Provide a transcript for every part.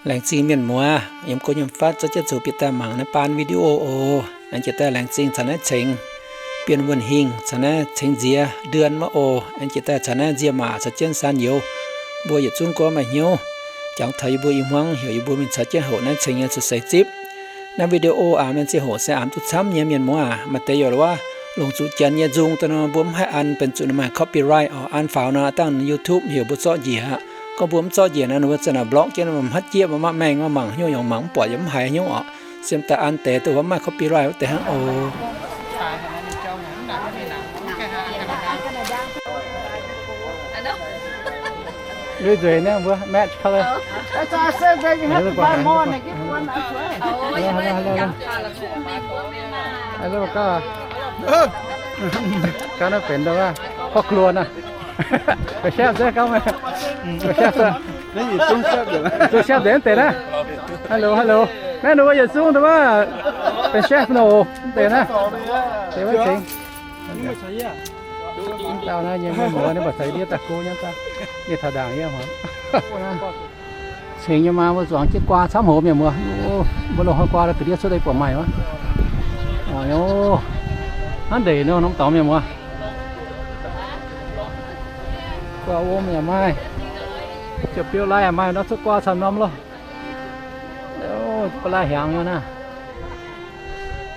Laengz zingh mienh muoz yiem go yiem fatv zorqv jienv zuqc bieqc daaih mangc naaiv baan video oc. Aengx jiex daaih laengz zingh caux naaiv cengx bienh wuonh hingh caux naaiv cengx nziex เดือน wuov oc. Aengx jiex daaih caux naaiv nzie maac caux jienv saan youz. Mbuo yietc zungv gorngv maaih hnyouv jangx taux yie mbuo i hmuangv, heuc yie mbuo mingh caux jienv hoqc naaiv cengx nyei zuqc seix zipv. Naaiv video aav mienh ziangh hoc se aamx duqv camv nyei mienh muoz aac. Maaih deix youc wuov longc zuqc janx nyei nzung daaih nor, mbuo mv haih an benx zuqc ninh maaih copyright oc. An faaux nor, dangh YouTube heuc mbuo zorqv njiec aqv. Gorngv mbuo mv zorqv njiec nor, ninh mbuo za'naaic block jienv, maiv hmatv jieqv, maiv maaih maengh, maiv mangc hnyouv, yaac mangc mv buatc, yaac mv haiz hnyouv oc. Siem daaih an deix duqv wuov maaih copyright wuov deix hnangv oc. Lui nzueic naaiv mbuo match color. Hello, hello, hello. Hello, gaav. Gaav naaiv benx ndau wuov ครอบครัว naaiv. Ga'siapv se gaav meih. Ga'siapv se. Zuqc siapv nzengc mv deix naaiv. Hello, hello. Naaiv ninh mbuo yietc zungv ndau wuov benx chef nor, mv deix naaiv. Deix wuov cingx. Mv dauh naaiv nyei mienh muoz ninh mbuo ceix ndiev daaih go nyei, ndiev taux ndaangc nyei. Cingx nyei maa mbuo zuangx jienv guaa camv hoz mienh muoz. Mbuo loz-hnoi guaa ga'ndiev cuotv deix buatc maaih wuov. Hnangv ndeic nor norm dorngx mienh muoz. Guaa wuom yaac maaih, ziouc biouv lai yaac maaih nor, cuotv guaa camv norm loh. Ba'laqv hiaangx nyei naaiv.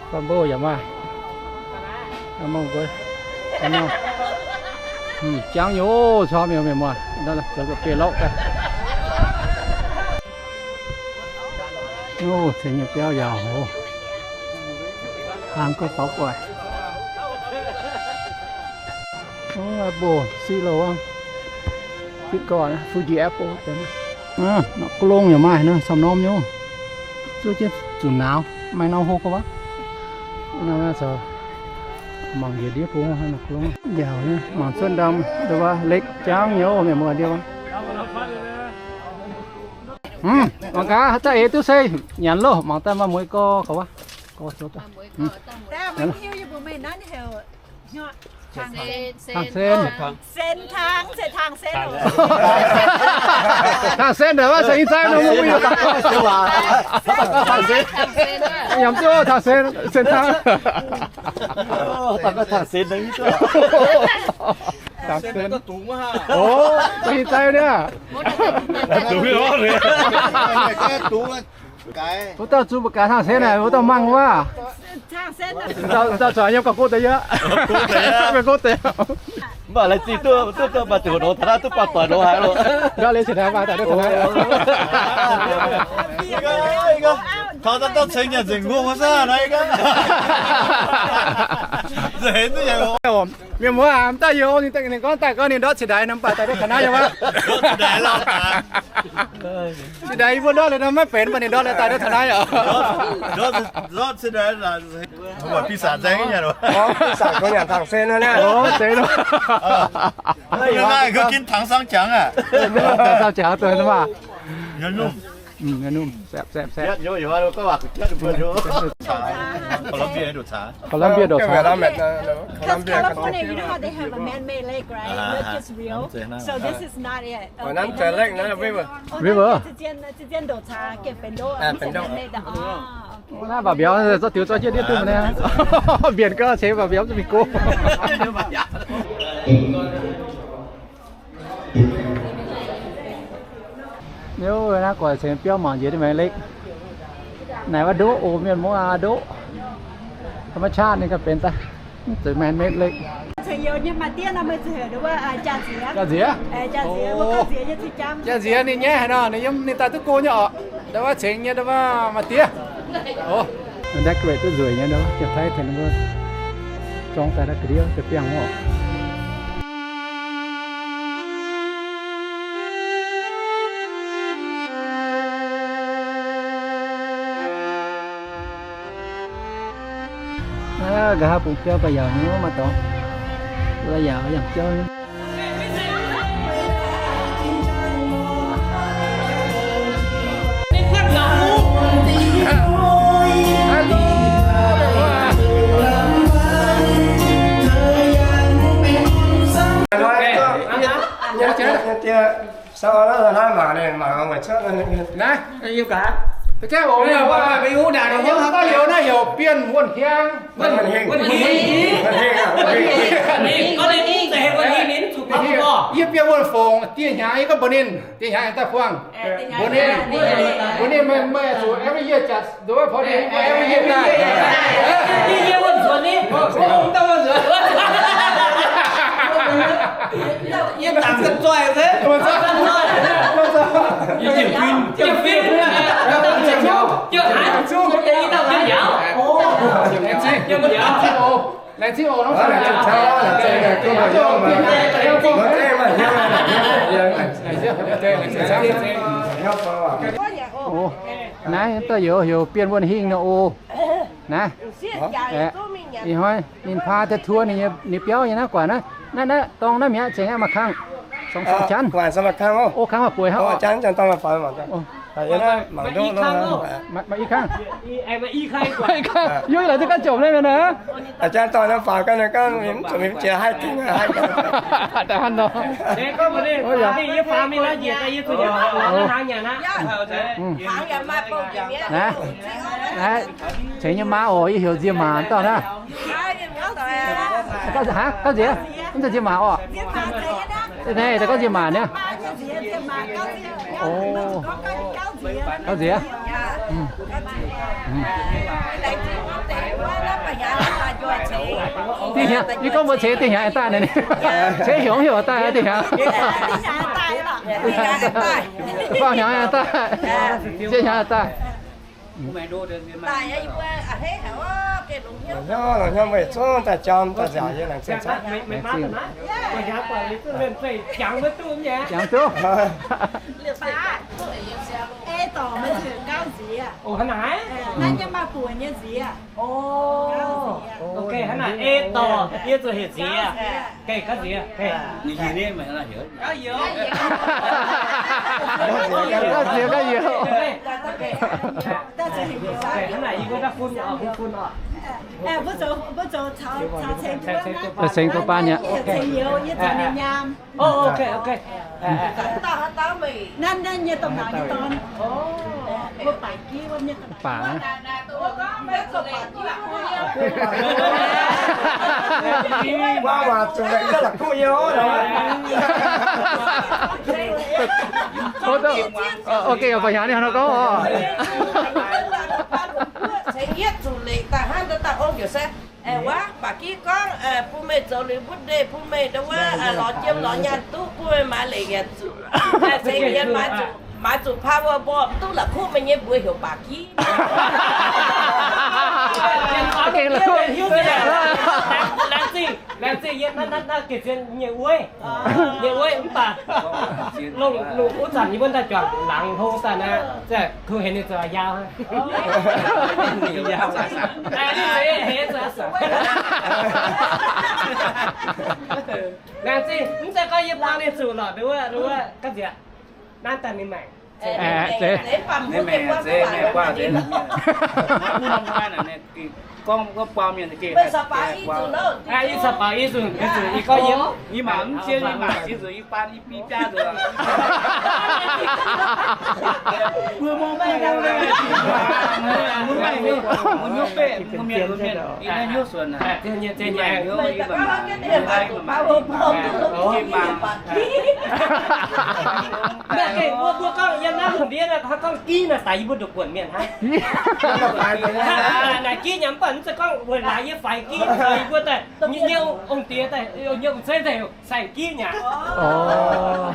Guaa mbouh yaac maaih. Jangv nyei oc, camv nyei mienh muoz. Zoux ga'biei lauv daaih. Cingx nyei biauv yaauc hoz. Hnaangx gauh faaux guaic. Apple, siqv louh, fig gorx, Fuji apple. Norqc gong yaac maaih nor, camv norm nyei. Zuov jienv zuqc nauz, maaih norm hlo gorqv-aqv. Mangc njiec ndiev bung norqc gong. Njaaux nyei, mangc cuotv ndamv, ndau wuov lek jangv nyei oc, mienh muoz ndiev. Mangc gaax, daaih eix duqv se nyanc loh, mangc daaih maaih mueiz gorx gorqv-aqv. Tang sen. Tang sen. Tang sen ndau wuov se ih zai nor mbuo yaac nyanc duqv tang sen, sen tang. Tang sen. Tang sen. Oc, ih zai niaa. Wuov dauh zuqc mbuo gaax tang sen naaic, wuov dauh mangc wuov. Dauh zuqc yiem gauh go deix yie. Gauh go deix. Mv baac laengz zingh duqv, duqv maaih ziangh hoc nor taux naaiv duqv baac doic nor haic loh. Nqa'haav liuz cingx daaih maaih daaih duqv taux naaiv. Taux daaih dauh ceng nyanc nzengc ngongh wuov saah naaiv. Nzengc duqv nyanc. Mienh muoz aac, mv daaih yie ninh gorngv daaih gorngv ninh ndortv cingx daaih nor, mv baac daaih duqv taux naaiv nyei wuov. Cingx daaih yie mbuo ndortv liuz nor maiv benx, mv baac ninh ndortv liuz daaih duqv taux naaiv oc. Mv baac bi sanc nzaeng nyei. Bi sanc gorngv nyanc tang sen nor. Ginv tangx saang jangx aqv. Tangx saang jangx deix maah. Colombia, Colombia. Colombia, you know how they have a man-made lake, right? Not just real. So this is not it. Okay, then let's get the other one. River. Oh, no, 这间，这间有茶，给本多，啊，本多。 Naaiv mbatc mbiauz zorqv diux zorqv jienv ndiev duqv naaiv. Mbienc gau ceix mbatc mbiauz zuqc mingh go. Liuz naaiv guaix ceix biauv mangc njiec diuh maengx lake. Naaic wuov ndoqv oc, mienh muoz aac, ndoqv. ธรรมชาติ ninh ganh benx daaih. Mv zeiz man-made lake. Jaa-nziex. Jaa-nziex ninh nyaiv haaix nor, ninh yiem ninh daaih duqv go nyei oc. Ndau wuov cengx nyei ndau wuov maaih diev. Oc, decorate duqv nzueic nyei ndau wuov, janx-taiv tengx ninh mbuo zorng daaih naaiv ga'ndiev deix biangh oc. Nqa'haav bungx biauv gauh yaauc nyei, maaih dorngx yaac yangh jauv nyei. Naaiv, naaiv heuc Bienh Wuonh Hiaang. Yie Bienh Wuonh Fongc, dieh hnyangx yie gorngv mbuox ninh, dieh hnyangx yie daaih buangh. Mbuox ninh, mbuox ninh meih, meih zuqc every year judge, every year daaih. Yie Laengz zingh oc. Naaiv daaih youz heuc Bienh Wuonh Hingh nor oc. Naaiv, ih hnoi ninh paa daaih tuo ninh nyei biauv nyei naaiv guaax naaiv, naaiv, naaiv dorng naaiv mi'aqv, zengx aqv, mangc kangh. Song song janv. O, kangv maaih bueix hnangv. Maaih i kangv. Maaih i kangv. Yie laaix duqv ganh jomc naaiv mienh aqv. Da'han nor. Naaiv, cengx nyei maa oc, yie heuc nzie maac dauh naaiv. Gauv nziex, mv zeiz nzie maac orqc. Naaiv da'gauv nzie maac niaa. O, gauv nziex. Dieh hnyangx, yie gorngv mbuo ceix dieh hnyangx daaih naaiv, ceix hnyangx heuc daaih dieh hnyangx. Faam hnyangx daaih, dieh hnyangx daaih. Longc hnyouv, longc hnyouv meih zungv daaih jam daaih nziaauc yie laengz zingh camv. Jangx duqv. Ei dorc meih zuqc gauv nziex. Naaiv nyei maaih buoc nyei nziex. Ok, hnangv naaic ei dorc yie zuqc heuc nziex. Gauv nziex, gauv nziex, gauv nziex. Hnangv naaic yie mbuo daaih fun oc, fun oc. Ceng duqv baan nyei. Naaiv, naaiv nyei domh naaic nyei dorn. Baac naaiv. Ok, baac hnyangx ninh hnangv nor gorngv oc. Cengx yietv zuqc leic daaih hnangv daaih ong njiec se, wuov baac giv gorngv bun meih zoux liuz butv ndeic bun meih ndo wuov lorz jiem lorz nyaanh duqv bun meih maaiz leic yaac zuqc. Cengx yietv maaiz zuqc, maaiz zuqc paa wuov mborqv duqv la'kuqv meih nyei mbuox heuc baac giv. Laengz zingh, laengz zingh, yie naaiv, naaiv, naaiv gengh zien nyei wuov, nyei wuov mv baac longc, longc wuov zanc yie mbuo daaih juangc laangz hlo daaih naaiv, za'gengh heuc ninh zoux yaauc. Laengz zingh, mv zeiz gorngv yie buang ninh zuqc lorqc, nduov, nduov, gauv nziex. Naaiv daaih ninh maengc. Aeqv, zeiz. Gorngv, gorngv buang mienh gengh, yie caux baac yie zuqc, yie zuqc, yie gorngv yie, yie mangc mv zien, yie mangc zien zuqc, yie baan yie bi biaa zuqc. Mbuo mv baac, mbuo mv baac, mbuo hnyouv beqv, mbuo mienh, mbuo mienh, yie naaiv hnyouv suonc aac. Yie mangc, yie mangc, yie mangc. Mbuo, mbuo gorngv yiem naaiv lungh ndiev naaiv, gorngv giv naaic daaih yie mbuo nduqc buonc mienh hnangv. Naaic giv nyei mv baac mv zeiz gorngv weic laaix yie faix giv, yie mbuo daaih nyei, nyei ong-diex daaih, nyei ong-zeiv daaih heuc saeng-giv nyei.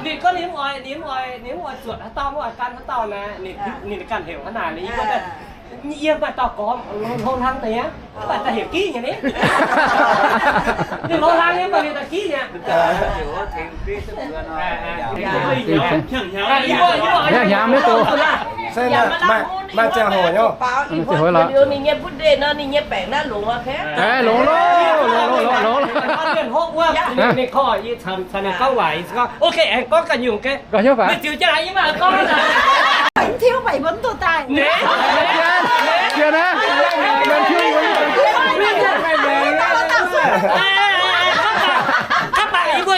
Ninh gorngv ninh mv oix, ninh mv oix, ninh mv oix zuotc haaix dauh, mv oix gan haaix dauh naaic, ninh ganh heuc hnangv naaic, yie mbuo daaih yie maaih dauh gormx hlo hlang daaih nyei, mv baac daaih heuc giv nyei ni. Ninh hlo hlang nyei, mv baac ninh daaih giv nyei. Hnyangx maiv doz. Maaih ziangh hoc nyei. Ninh nyei butv ndeic nor, ninh nyei baengc naaiv longx. Longx loh, longx loh, longx loh. Ninh korv yie caux ninh gorngv waac, yie gorngv, ok, aengx gorngv ganh nyungc. Ziux jienv yie mv gorngv. Mv baac yie mbuo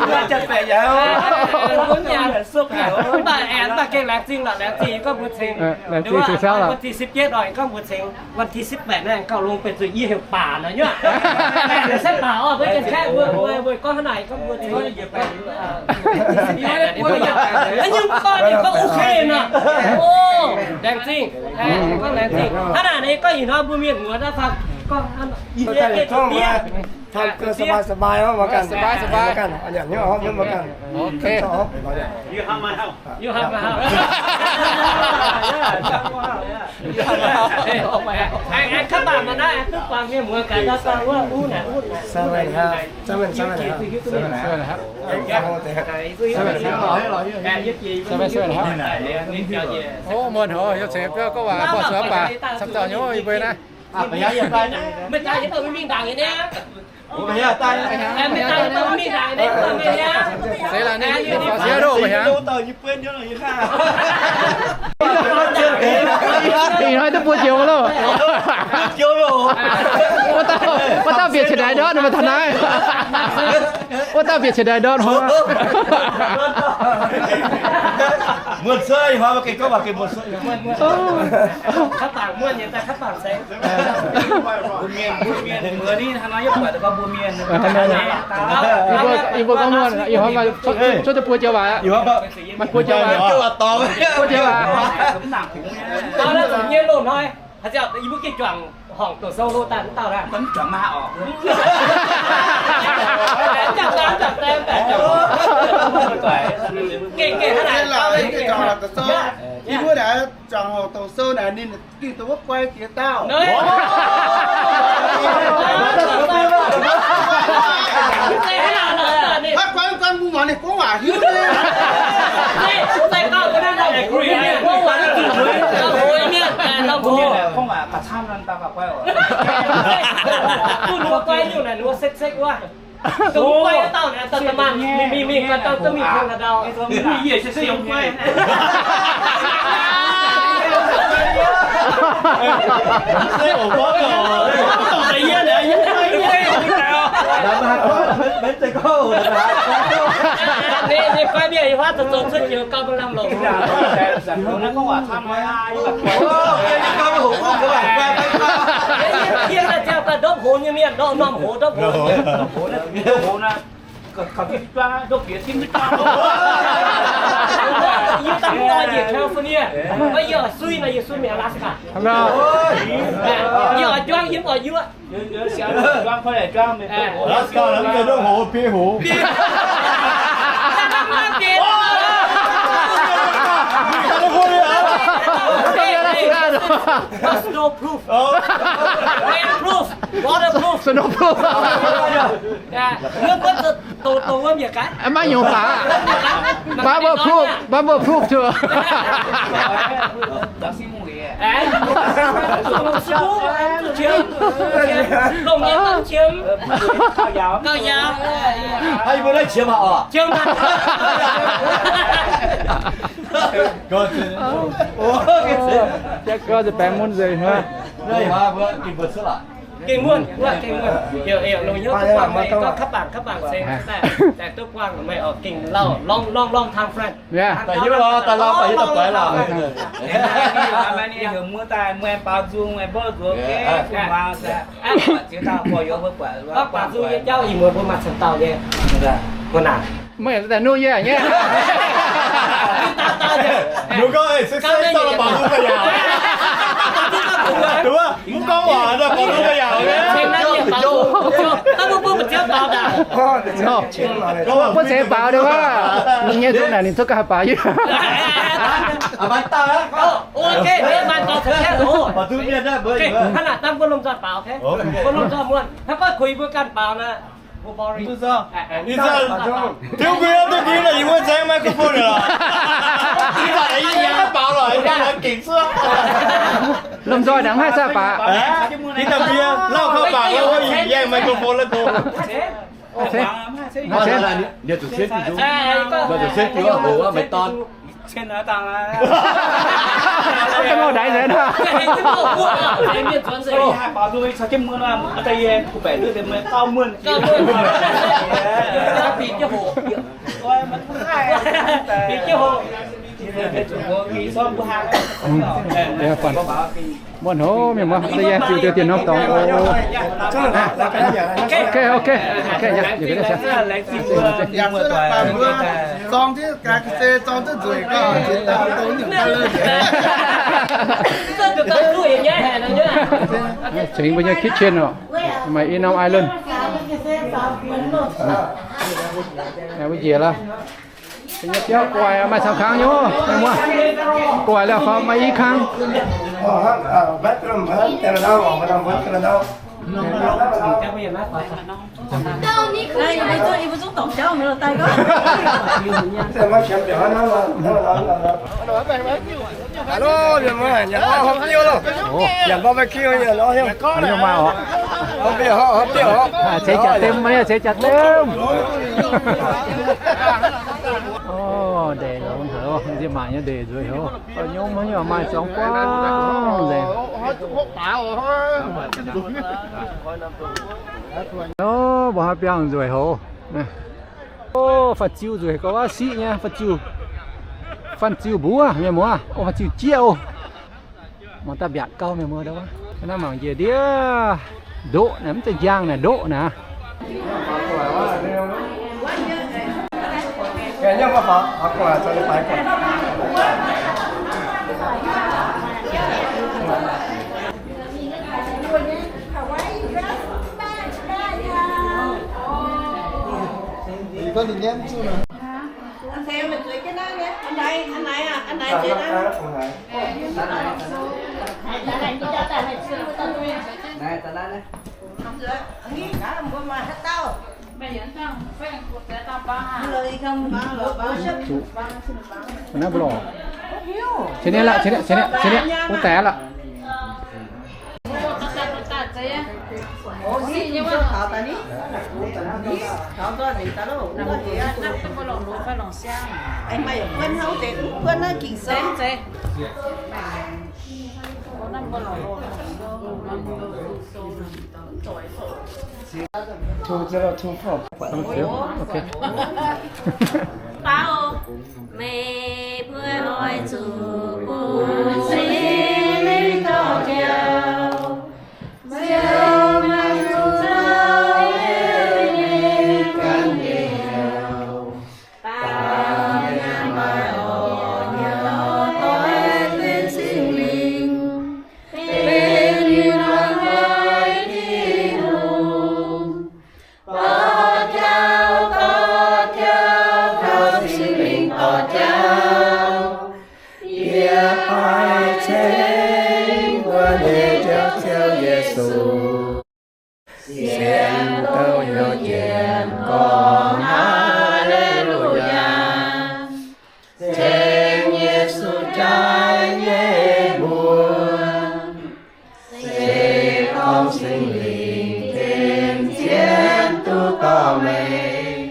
Mv baac aengx mv baac gengh laengz zingh lorqc, laengz zingh gorngv mbuox cingx. Laengz zingh cingx siauv lorqc. วันที่สิบเจ็ด oix gorngv mbuox cingx. วันที่สิบแปด naaiv gauh longx benx zuqc yie heuc baac nor nyuoqv. Baac se baac orqc, mbuo gengh kaeqv mbuo, mbuo gorngv hnangv naaic gorngv mbuox cingx. Nyungc gorn ninh gorngv ok nor. O, laengz zingh. Gorngv laengz zingh. Hnangv naaic ninh gorngv ih hnoi mbuo mienh muoz naaiv fai gorngv hnangv naaic. 唱歌 สบายๆ เนาะ มากัน สบายๆ มากัน อย่างนี้เอาเยอะมากัน โอเค You have my house. You have my house. Aa, aa, kaav baac maaih naaiv, duqv buangh mienh muoz gaax, daaih buangh wuov, uv naaic, uv naaic. Seven ครับ seven seven ครับ seven ครับ seven ครับ seven seven ครับ O, muonh hoc, yie ceix biauv gorngv waac, camv dauh nyei yie mbuo naaiv. Meih daaih yie dorh mingh mingh ndaangc nyei niaa. Meih daaih yie dorh mingh mingh ndaangc nyei niaa. Seix laaix ninh faaux sieqv loh maiv hiaangx. Ih hnoi duqv buo joux loh. Wuov dauh, wuov dauh bieqc qiex ndaix ndortv maaih taux naaiv. Wuov dauh bieqc qiex ndaix ndortv hov. Muonh sueih ih hnoi mbuo gengh gorngv waac gengh muonh sueih. Kaav baac muonh nyei daaih kaav baac seix. Mbuo mienh, mbuo mienh, mbuo ni hnangv nor yie buatc gorngv mbuo mienh. Yie mbuo, yie mbuo gorngv muonh, ih hnoi maaih cuotv, cuotv duqv buo joux waac. Maaih buo joux waac. Buo joux waac. Taux naaiv zuqc nyei loz-hnoi, haaix zanc yie mbuo gengh juangc horngc doqc sou lo daaih mv dauh naaiv. Mv juangc maah orqc. Gengh, gengh hnangv naaic. Yie mbuo naaic juangc horngc doqc sou naaic ninh gengh dongh wuov guai jiex dauh. Hnangv guai guai mbuo muangx ninh gorngv waac hiuv nyei. Gorngv waac gauh camv nor, daaih gauh guai oc. Duqv ninh mbuo guai nyungc naaic, ninh mbuo sekv-sekv wuov. Dongh guai wuov dauh naaic, daaih da'maanh mingh mingh mingh, gauh dangh duqv mingh tong haaix ndau. Yie se yiem guai. Ninh, ninh guai mienh, yie huaav zoux zoux cuotv jiex gauh mv lamh longc. Yie daaih ziangh daaih ndopv hoz nyei mienh, ndopv norm hoz, ndopv hoz. Yie daaih mv nor njiec California, mv baac yie oix sui nor yie sui mingh Alaska. Yie oix juangv yie mv oix yuoqv. Alaska mv zeiz ndopv hoz, biei hoz. Snow proof, rain proof, water proof. Snow proof. Maiv nyungc baac. Bubble proof, bubble proof too. Longc nyei dongh qiemx. Gauh yaauc. Qiemx. Jaav gau, baengx mun nzengc hnangv. Gengh muonh, wuov gengh muonh. Yaac, yaac longc hnyouv duqv buangh meih gorngv kaav bangc, kaav bangc ceng daaih, daaih duqv buangh meih oc, gengh lauh, long, long, long time friend. Yaac. Daaih hiuv lorqc, daaih lauh, daaih hiuv daaih buatc lorqc. Heuc muoz daaih, muoz baaux nzung, muoz mborqv nzuonx, muoz ziex dauh gorx-youz mbuo buatc, gorngv baaux nzung nyei jauv ih muoz mbuo maaih camv dauh nyei. Mbuo naaic. Meih daaih nuqv yie nyei. Mbuo gorngv, eh, se se dauh baaux nzung ga'yaauc. Duqv, mv gorngv waac daaih baaux nzung ga'yaauc nyei. Mbuo ceix baaux deix wuov, ninh nyei nzung naaic ninh cuotv ga'haaix baaux yie. Ih zanc, tiuv mbuo, tiuv mbuo naaic yie mbuo nzaeng microphone lorqc. Ih zanc yie mbuo baaux lorqc, yie mbuo gengh cuotv. Lomh nzoih naaic mv haih zaah baaux. Ih zanc mbuo lauh kaav bangc, yie mbuo yangh microphone la'gong. Muonh hov, mienh muoz, da'yietv ziux deix dien norm dorngx oc. Ok, ok, ok, yaac, yaac, cengx mbuo nyei kitchen oc, maaih i norm island. Mbuo njiec lorqc. Biauv guaix maaih camv kang nyei, mienh muoz. Guaix liuz fai maaih i kang. Alo, mienh muoz, nyanc orv hopv diuv loh. Nyanc barbecue, nyanc orv hopv diuv. Ceix jaax dem, ceix jaax dem. Ndeic longx haic, nziex maanc nyei ndeic nzueic haic. Nyungc haaix nyungc maaih zuangx buangv nzengc. Mbuo haaix biangh nzueic haic. Fanh ziu nzueic gauh wuov siqv nyei, fanh ziu, fanh ziu mbuov, mienh muoz. O, fanh ziu jieqv oc. Mangc daaih mbiaatc gauh mienh muoz. Naaiv mangc njiec ndiev ndoqv naaic, mv zeiz njang naaic, ndoqv naaic. Naaiv mbuo lorqc. Cien niaa lorqc, cien niaa, cien niaa, cien niaa, mbuo daaih lorqc. Two zero two four. Okay. Meih mbuo oix zuqc bun Singx Lingh dorh njoux, ziouc maaih zuqc zoux nyei ganh njoux. Baamh mienh maaih orn nyouz doix deix Singx Lingh, benx ninh muangx nqoi Tin-Hungh. Dorh jauv, dorh jauv, kaux Singx Lingh dorh jauv, yie oix ceng mbuo nyei Njoux Ziouv Yesu. Sienx douh hnyouv jienv gorngv Haa^le^lu^yaa, ceng Yesu jaaix nyei mbuox. Se gorngv Singx Lingh tengx jienv duqv dorh meih,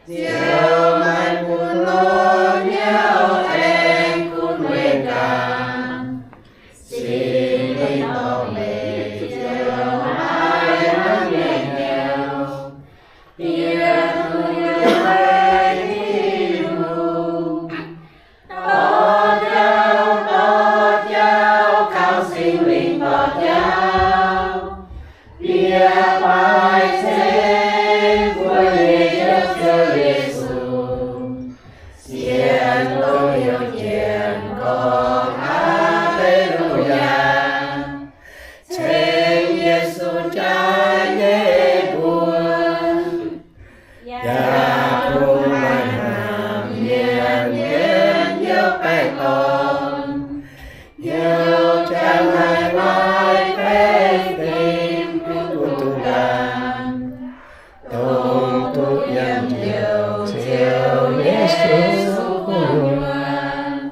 ziouc maaih bun loz-hnyouv aengx gunv wengh ganh. Singx Lingh dorh meih ziouc Aa, Aa^le^lu^yaa. Ceng Yesu jaaix nyei mbuox, yaac bun maaih hnaangx mienh mienh hnyouv baengh orn, hnyouv jaaix maaih waaic baengh fim bun duqv laanh, dongh duqv yiem hnyouv Ziouv Yesu gu'nyuoz.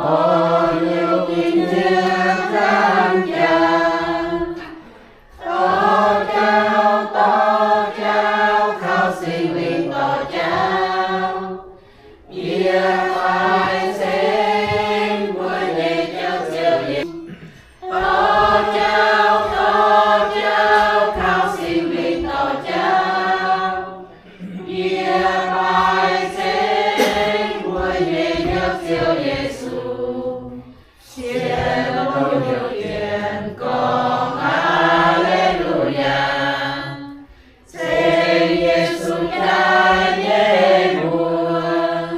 Orn hnyouv ging nziex zaanv jaax, dorh jauv, dorh jauv, kaux Singx Lingh dorh jauv, bieqc faix ceng mbuo nyei Jauv Ziouv Yesu. Dorh jauv, dorh jauv, kaux Singx Lingh dorh jauv, bieqc faix ceng mbuo nyei Jauv Ziouv Yesu. Sienx longx hnyouv jienv gorngv Aa^le^lu^yaa, ceng Yesu jaaix nyei mbuox.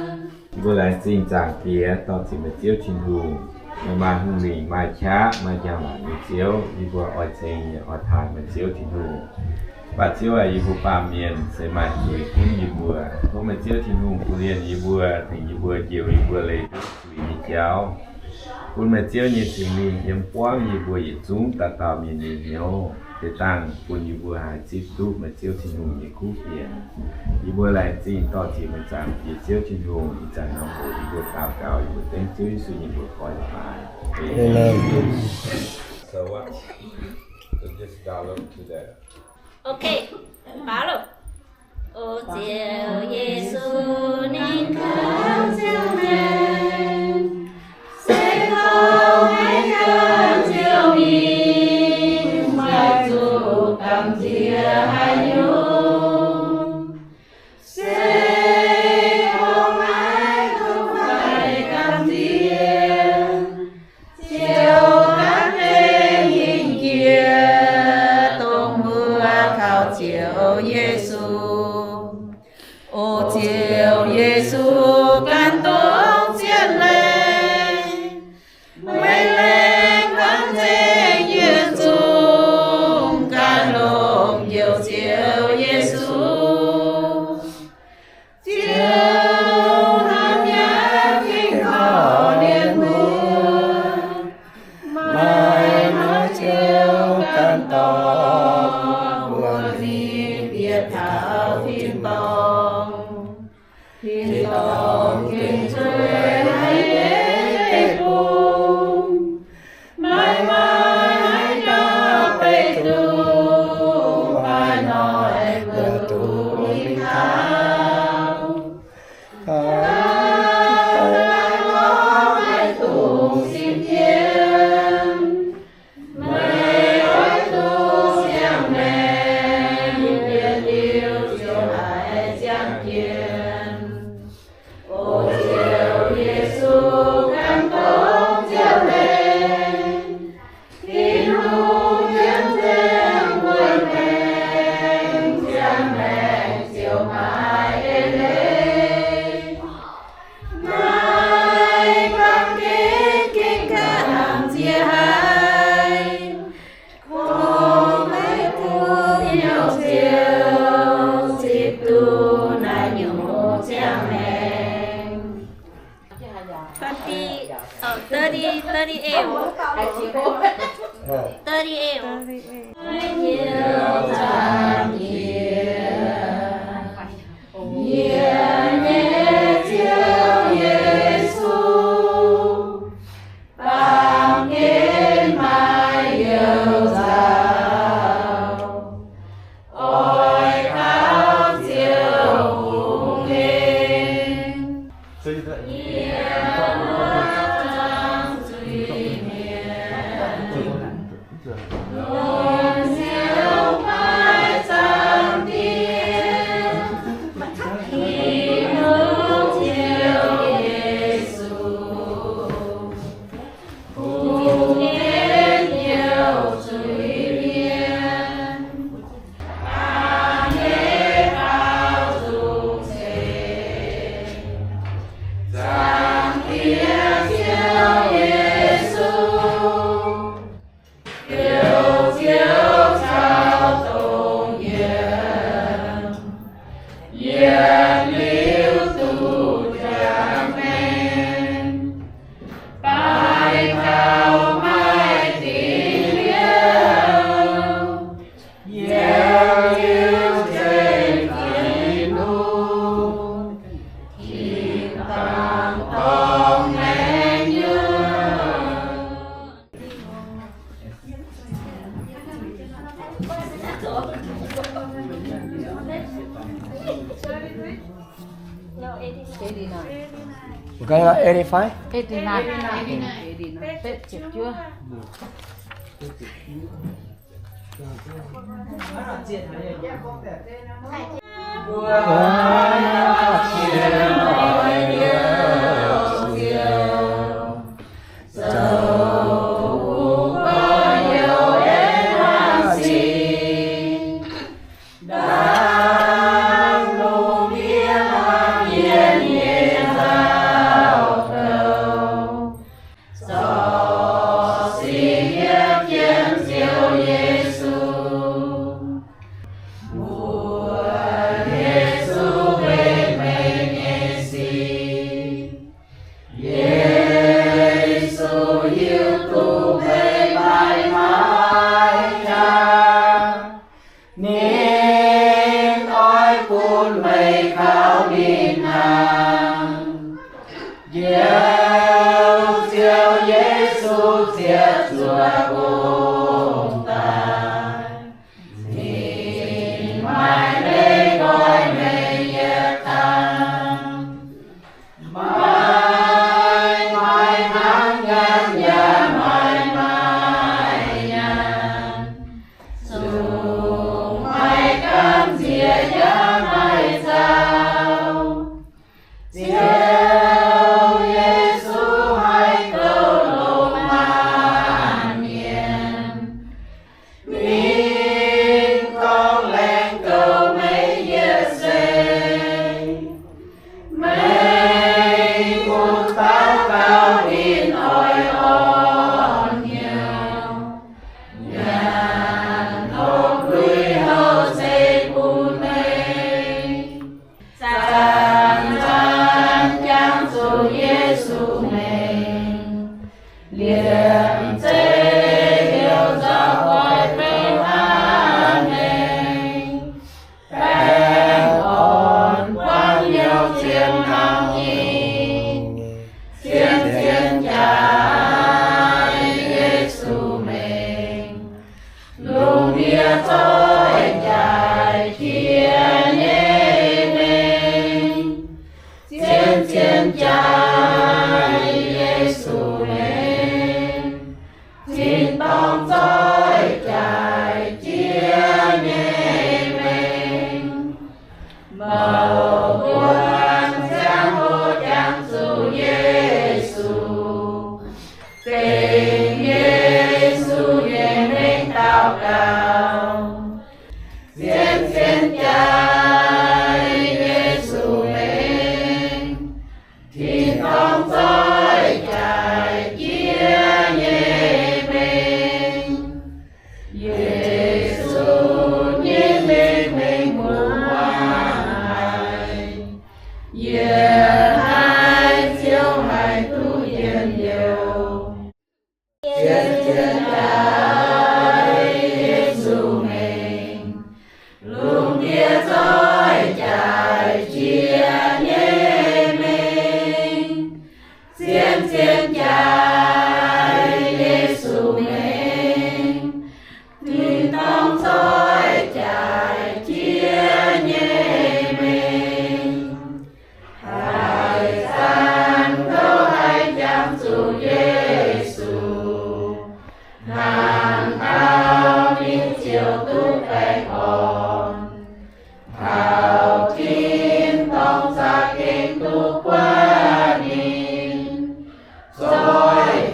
Yie mbuo laengz zingh Zaangc Diex, dorh ziec meih Ziouv Tin-Hungh, meih maaih hungh lingc, maaih qaqv, maaih njang-laangc nyei Ziouv. Yie mbuo oix ceng yaac oix taaih meih Ziouv Tin-Hungh. Mv baac Ziouv aac, yie mbuo baamh mienh se maaih zuiz gunv yie mbuo. Tov meih Ziouv Tin-Hungh bun lienh yie mbuo, tengx yie mbuo, njoux yie mbuo leih nduov zuiz nyei jauv. Bun meih Ziouv nyei Singx Lingh yiem buangv yie mbuo yietc zungv dauh dauh mienh nyei hnyouv, deix dangh bun yie mbuo haih zipv duqv meih Ziouv Tin-Hungh nyei kuv fienx. Yie mbuo laengz zingh dorh ziec meih Zaangc Diex Ziouv Tin-Hungh. Ih zanc nor mbuox yie mbuo daux gaux yie mbuo dengv Ziouv Yesu nyei mbuox gorx-youz haic. Amen. So what? So just download to the Okay, faaux loh. O Ziouv Yesu, ninh kouv Ziouv maengc, se gorngv maiv gan Ziouv mingh, maiv zuqc gamh nziex haaix nyungc. Se gorngv maiv gan Ziouv, Ziouv ganh dengv hingh jiex dongh mbuo kaux Ziouv Yesu. O Ziouv Yesu, gan dongh zien leiz, meih lengh hnamv nzengc yietc zungv ganh longc Njoux Ziouv Yesu. Ziouv hnamv nyaanh gengh korv-lienh mbuo, maaih norm Ziouv ganh dorh mbuo mingh bieqc taux tin-dorngh. Tin-dorngh gengh zueiz haiz deix bung, maaih maaih haaix dauh beiv duqv, maaih noic mbuo duqv mingh taux. Taux lorz haaix dongh sin jienv, meih oix duqv ziangh maengc, yietc liuz ziouc haih ziangh jienv. O Ziouv Yesu, ganh dongh Ziouv leiz, Tin-Hungh yiem nzengc wuonh maengx, ziangh maengc ziouc maaih eix leiz. Naaiv baamh gen gengh gamh nziex haic, kungx maiv duqv hnyouv ziouc zipv duqv naaiv nyungc ziangh maengc. Thirty, oh, thirty, thirty-eight. Thirty-eight. Yie nyei Ziouv Yesu, baamh gen maaih youc nzauh, oix kaux Ziouv hungh hingh. Eighty-nine. Betv ziepc juov. Yesu, hiuv duqv meih maiv maaih jaax, ninh oix bun meih kaux ninh hnangv. Njoux Ziouv Yesu ziepc zuoqv gong daaih, ninh maaih leiz nqoi meih yietc kang. Maiv maaih hnangv nyanc yaac maiv maaih nyanc, zungv maiv gamh nziex yaac maiv zaux. Ziouv Yesu haih goux longc maanc mienh, ninh gorngv laengz goux meih yietc seix. Meih mbuo daux gaux ninh oix orn hnyouv, nyanc hopv lui-houx zeiv bun meih. Zanc-zanc jangx zuqc Yesu mengh, liemh zeih heuc nzauh oix beu hnangv meih. Baengh orn buangv hnyouv zien hnamv nyei, zien-zien jaaix Yesu mengh. Lungh ndiev zoih jaaix jiex nyei mengh, zien-zien jaaix Yesu mengh. Tin-dorngh zoih jaaix jiex nyei mengh. Mouc buonc ziangh hoc jangx zuqc Yesu, dengx Yesu nyei mengh daux gaux. Zien-zien jaaix Yesu mengh, tin-dorngh zoih jaaix jiex nyei mengh. Yesu nyei mengh mengh muoz-muangh haic, yietc hnoi Ziouv haih duqv njien-youh. Zien-zien jaaix Yesu mengh, lungh ndiev zoih jaaix jiex nyei mengh. Zien-zien jaaix Yesu mengh, tin-dorngh zoih jaaix jiex nyei mengh. Haaix zanc kouv haih jangx zuqc Yesu, hnangv gau ninh ziouc duqv baengh orn. Taux tin-dorngh za'gengh duqv guangc ninh, zoih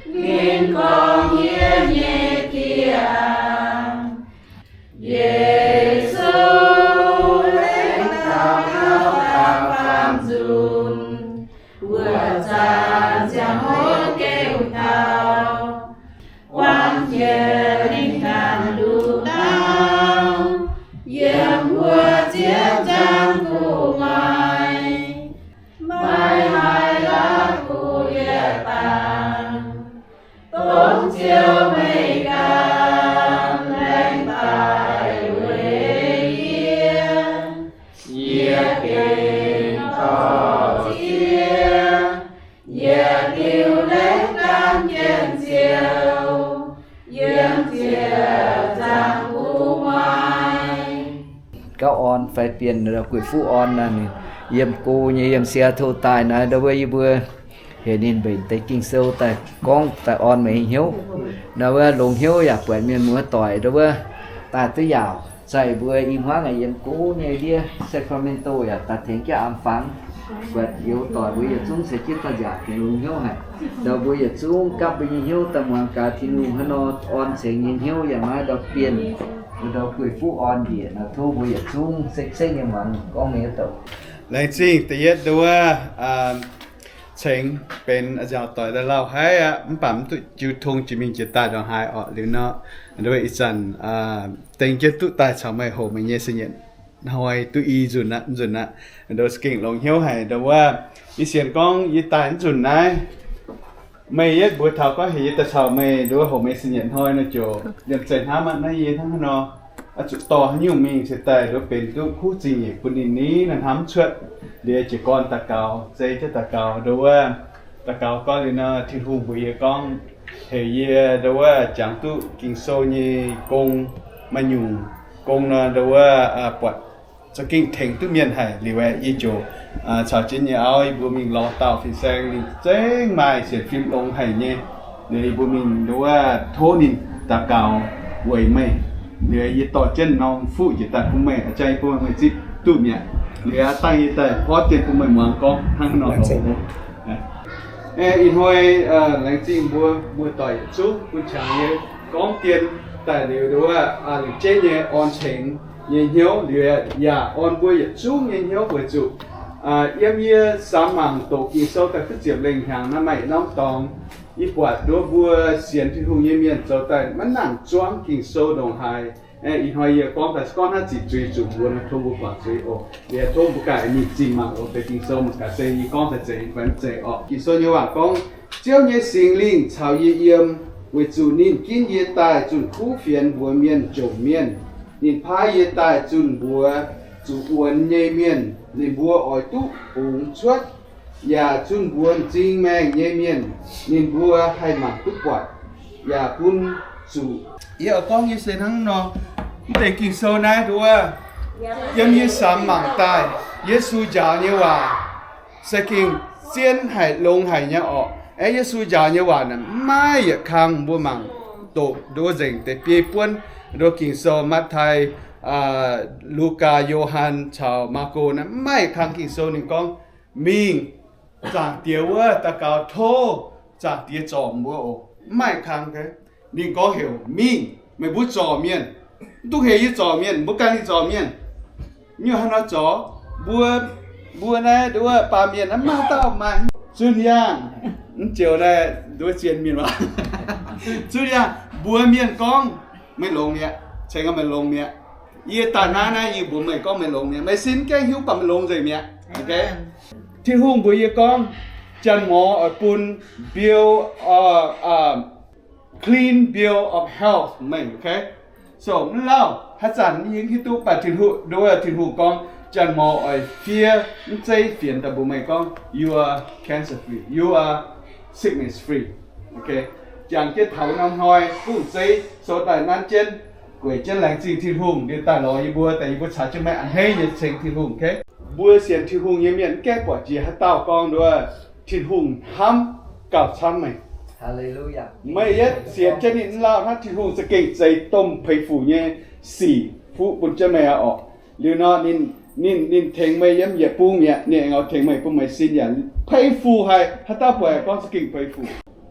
Ninh gorngv, Yie nyei Diex, Yesu, lengh dauh gauh baamh nzunc, mbuo zanc ziangh hoc geuv taux, guangc jiex ninh ganh nduqc dauh, yiem mbuo ziex nzangc gu'nguaaic, maiv haih la'kuqv yietc bangc. Dongh Ziouv meih ganh laengz daaih weic yie, yie gengh dorh ziex yietc diuh leiz gan jienv Ziouv, yiem ziex nzangc gu'nguaaic. Gauv Orn fai Bienh, Gueiv Fuqv Orn naaiv, ninh yiem go nyei, yiem Seattle daaih naaiv, ndau wuov yie mbuo heuc ninh mbenc deix Ging-Sou daaih gorngv daaih orn meih nyei hnyouv. Ndau wuov longx hnyouv yaac buatc mienh muoz doic ndau wuov daaih duqv yaauc. Zeiz mbuo i hmuangv yiem go nyei ndiev Sacramento yaac daaih tengx jienv am fangx. Buatc youz doic mbuo yietc zungv se jienv daaih nziaauc gengh longx hnyouv haic. Ndau mbuo yietc zungv gapv mbuo nyei hnyouv daaih muangx gaax Tin-Hungh hnangv nor orn cengx nyei hnyouv yaac maiv ndau bienh, ndau Gueiv Fuqv Orn njiec nor, tov mbuo yietc zungv sekv-sekv nyei muangx gorngv nyei douc. Laengz zingh da'yietv ndau wuov cengx benx nziaauc doic daaih lauh haiv aqv, mv baac mv duqv jiu tong jiex mingh jiex daaih ndongc haaix orqc. Liuz nor, ndau wuov ih zanc dengh jienv duqv daaih caux meih hoqc meih nyei sa'nyietc hnoi duqv i nzunc aqv, nzunc aqv. Ndau za'gengh longx hnyouv haic ndau wuov. Yie sienx gorngv yie daaih nzunc naaiv, meih yietv mbuox taux gorngv heuc yie daaih caux meih ndau wuov hoqc meih sa'nyietc hnoi nor ziouc liemh zeih hnamv aqv. Naaiv yie hnangv haaix nor oix zuqc dorh haaix nyungc mingh cingx daaih ndau wuov benx duqv kuv zingh nyeic bun ninh ni naaiv hnamv cuotv. Liuz jiez gorn daux gaux, zei jienv daux gaux ndau wuov, daux gaux gorngv liuz nor Tin-Hungh mbuox yie gorngv heuc yie ndau wuov jangx duqv Ging-Sou nyei gong, maaih nyungc gong nor ndau wuov buatc za'gengh tengx duqv mienh haic. Liuz aeqv, yie ziouc caux jienv nyei auv yie mbuo mingh lorz dauh fin-saeng, ninh zengv maaih sienx fim longx haic nyei. Liuz yie mbuo mingh ndau wuov tov ninh daux gaux weic meih. Liuz yie dorh jienv norm fuqv njiec daaih bun meih, a'jang yie bun meih zipv duqv mi'aqv. Liuz a'dangh yie daaih porv dien bun meih muangx gorngv hnangv nor. Ih hnoi laengz zingh mbuo muoz-doic yietc zungv bun qangx yie gorngv dien daaih liuz ndau wuov lengc jeiv nyei orn cengx nyei hnyouv liuz yaac orn mbuo yietc zungv nyei hnyouv weic zuqc yiem yie samx mangc doqc Ging-Sou daaih duqv ziepc lengh hnyangx naaiv maaih norm dorngx yie buatc ndau wuov mbuo sienx Tin-Hungh nyei mienh zoux daaih maiv nangc zuangv Ging-Sou ndongc haaix. Ih hnoi yie gorngv daaih gorngv hnangv ziqc zuiz zuqc mbuo nor, tov mbuo guangc zuiz oc. Liuz tov mbuo ganh mingh zinh mangc oc. Deix Ging-Sou mangc gaax se yie gorngv daaih zeiz fai mv zeiz oc. Ging-Sou nyei waac gorngv, Ziouv nyei Singx Lingh caux yie yiem, weic zuqc ninh ginv yie daaih zunh kuv fienx mbuox mienh jomc mienh. Ninh paaiv yie daaih zunh mbuox zuqc wuonx nyei mienh, ninh mbuo oix duqv bungx cuotv, yaac zunh mbuox m'zing maengh nyei mienh, ninh mbuo haih mangc duqv buatc, yaac bun zuqc. Yie oix gorngv nyei se hnangv nor, mv deix Ging-Sou naaiv ndau wuov, yiem yie samx mangc daaih, Yesu njaaux nyei waac se gengh zien haic, longx haic nyei orqc. Aeqv, Yesu njaaux nyei waac naaic maiv maaih yietc kang mbuo mangc doqc ndau wuov nzengc deix biei buonv ndau wuov Ging-Sou, Matv^tai, Lugaa, Yo^han caux Maako naaiv maiv maaih yietc kang Ging-Sou ninh gorngv, Mingh zaangc Diex wuov daux gaux tov zaangc Diex zorc mbuo oc. Mv maaih kang. Ninh gorngv heuc mingh, meih mbuo zorc mienh. Mv dungx heuc yie zorc mienh, mbuo ganh ninh zorc mienh. Nyungc haaix nor zorc? Mbuo, mbuo naaiv ndau wuov baamh mienh naaiv maiv dauh maaih zunh yaangh. Mv joux naaiv ndau wuov zien mienh waac. Zunh yaangh mbuox mienh gorngv, meih longx mi'aqv, ceng meih longx mi'aqv. Yie daaih naaiv naaiv yie mbuox meih gorngv meih longx mi'aqv. Meih sin gaengh hiuv baac meih longx nzengc mi'aqv. Tin-Hungh mbuox yie gorngv, Janx-mor oix bun bill, clean bill of health meih. So mv lauh haaix zanc yie hiuv duqv baac Tin-Hungh, ndau wuov Tin-Hungh gorngv, Janx-mor oix fiev mv zeiv fienx daaih mbuox meih gorngv, You are cancer free, you are sickness free. Jangx jienv taux norm hnoi bungx zeiv sou daaih nanv jienv, gueic jienv laengz zingh Tin-Hungh liuz daaih lorz yie mbuo, daaih yie mbuo caux jienv meih a'hneiv nyei ceng Tin-Hungh. Mbuo sienx Tin-Hungh nyei mienh mv gaengh buatc jiex haaix dauh gorngv ndau wuov Tin-Hungh hnamv gauh camv meih. Meih yietv sienx jienv ninh mv lauh hnangv, Tin-Hungh za'gengh zeix domh peix fuc nyei sic fuqv bun jienv meih aqv orqc. Liuz nor ninh Ninh, ninh tengx meih yiem yietc bung mi'aqv, ninh aengx oix tengx meih bun meih sin yaac pei fu haic. Haaix dauh buatc gorngv za'gengh pei fu.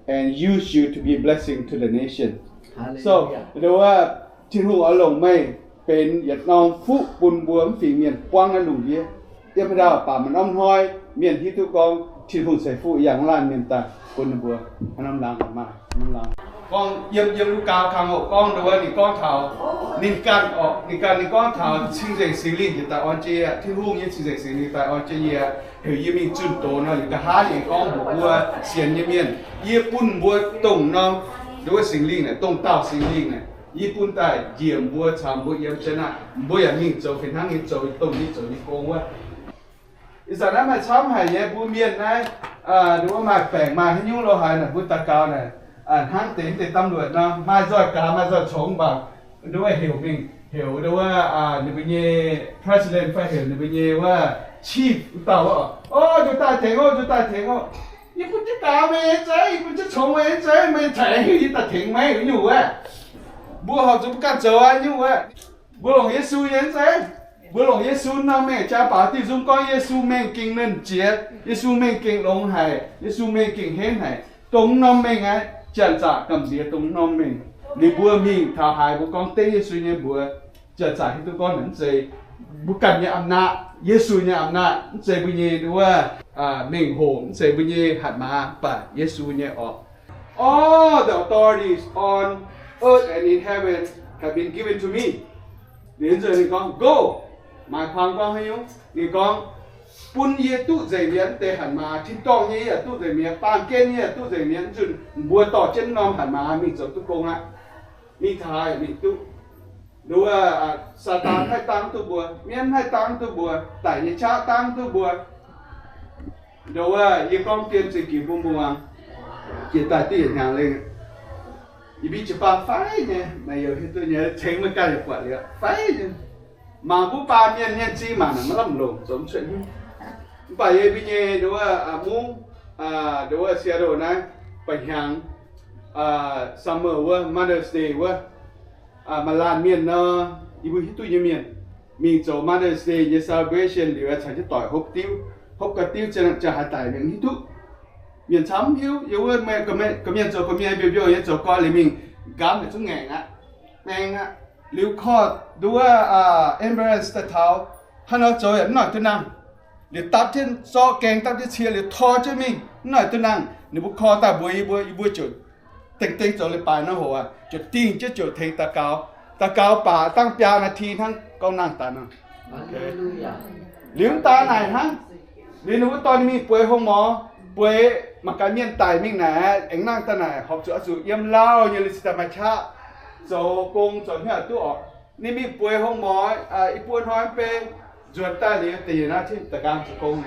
And use you to be a blessing to the nation. So, wuov, Tin-Hungh oix longc meih benx yietc norm fuqv bun mbuo mv fingx mienh buangv naaiv lungh ndiev. Yiem haaix dauh baac maaih norm hnoi mienh hiuv duqv gorngv Tin-Hungh ceix fuqv yangh laanh mienh daaih bun ninh mbuo. Haaix norm laangz maaih norm laangz. Gorngv yiem, yiem Lugaa kangx oc, gorngv nduov ninh gorngv taux ninh ganh oc, ninh ganh ninh gorngv taux cing-nzengc Singx Lingh njiec daaih orn jienv yie, Tin-Hungh nyei cing-nzengc Singx Lingh daaih orn jienv yie, heuc yie mingh zunh doz nor, liuz nqa'haav ninh gorngv mbuox mbuo sienx nyei mienh, yie bun mbuo dongh norm, nduov Singx Lingh naaic, dongh dauh Singx Lingh naaic, yie bun daaih njiec mbuo caux mbuo yiem jienv aqv. Mbuo yaac mingh zoux fih hnangv nyei, zoux dongh yie zoux nyei gong wuov. Ih zanc naaiv maaih camv haic nyei mbuo mienh naaiv, nduov maaih baengc maaih haaix nyungc lo haaix naaic mbuo daux gaux naaic, hnangv deix deix ตำรวจ nor, maaih nzoih gaax maaih nzoih congx mv baac nduov heuc mingh, heuc nduov ninh mbuo nyei president fai heuc ninh mbuo nyei wuov chief wuov dauh, o, nzuqc daaih tengx oc, nzuqc daaih tengx oc. Yie bun jienv gaax meih nyei zeiv, yie bun jienv congx meih nyei zeiv, meih cingx heuc yie daaih tengx meih nyungc wuov. Mbuo horpc zuqc mbuo ganh zoux aqv nyungc wuov. Mbuo longc Yesu nyei zeiv. Mbuo longc Yesu norm mengh jaa baaux diuh nzung gorngv Yesu mengh gengh nernh jiex, Yesu mengh gengh longx haic, Yesu mengh gengh henv haic. Dongh norm mengh aqv, janx-zaqc gamh nziex dongh norm mengh. Liuz mbuo mingh taux haaix mbuo gorngv dengv Yesu nyei mbuox, janx-zaqc hiuv duqv gorngv naaic mv zeiz mbuo ganh nyei อำนาจ, Yesu nyei อำนาจ, mv zeiz mbuo nyei wuov mengh hoc, mv zeiz mbuo nyei hatc maaz, mv baac Yesu nyei orqc. All the authorities on earth and in heaven have been given to me. Liuz nzunc ninh gorngv, go, maaih ความ gorngv haaix nyungc? Ninh gorngv, bun yie duqv nzengc mi'aqv deix hatc maaz, tin-dorngh nyei yie yaac duqv nzengc mi'aqv, baamh gen nyei yaac duqv nzengc mi'aqv. Mv nzunc mbuo dorh jienv norm hatc maaz mingh zoux duqv gong aqv. Mingh taux haaix mingh duqv. Nduov, Saadaan haih dangv duqv mbuo, mienv haih dangv duqv mbuo, daic nyei qaqv dangv duqv mbuo. Nduov, yie gorngv dien zingh ginx bun mbuo muangx, jiex daaih duqv yietc hnyangx lengh. Yie mbuo jiu-baang fai nyei, meih youz hiuv duqv nyei, cengx meih ganh yaac buatc liuz fai nyei. Mangc mbuo baamh mienh mienh zingh mangc naaic maiv lamh longc, zoux mv cuotv hnyouv. Mv baac yie mbuo nyei nduov, mungv, nduov Seattle naaiv, ba'hnyangx, summer wuov, Mother's Day wuov, maaih laanh mienh nor, yie mbuo hiuv duqv nyei mienh, mingh zoux Mother's Day nyei celebration liuz, caux jienv doic hopv diuv, hopv gau diuv, ziangh haaix daic mienh mv hiuv duqv. Mienh camv mv hiuv, yie wuov gorqv-mienh zoux gorqv-mienh, mbiouh mbiouh nyei zoux gau liuz mingh, nqamv yietc zungv ngaengc aqv, maeng aqv. Liuz korv nduov ambulance daaih taux, haaix nor zoux yaac mv noic duqv nangh. Liuz dapv jienv zorqv gaeng, dapv jienv cie liuz tor jienv mingh, mv noic duqv nangh. Ninh mbuo korv daaih mbuox yie mbuo, yie mbuo ziouc dengh dengh zoux leiz-baaix nor hoc aqv, ziouc dingh jienv ziouc tengx daux gaux. Daux gaux baac dangh biaa นาที hnangv gorngv nangh daaih nor. Liuz mv daan naaic hnangv, liuz ninh mbuo dorh ninh mingh bueix โรงหมอ, bueix mangc gaax mienh daic mingh naaic, aengx nangh daaih naaic horpc zuqc oix zuqc yiem lauh nyei liuz cingx daaih maaih qaqv zoux gong zoux hnyouv duqv orqc. Ninh mingh bueix โรงหมอ, i buo hnoi mv bei nzuonx daaih liuz da'nyeic นาที da'nqaang zoux gong.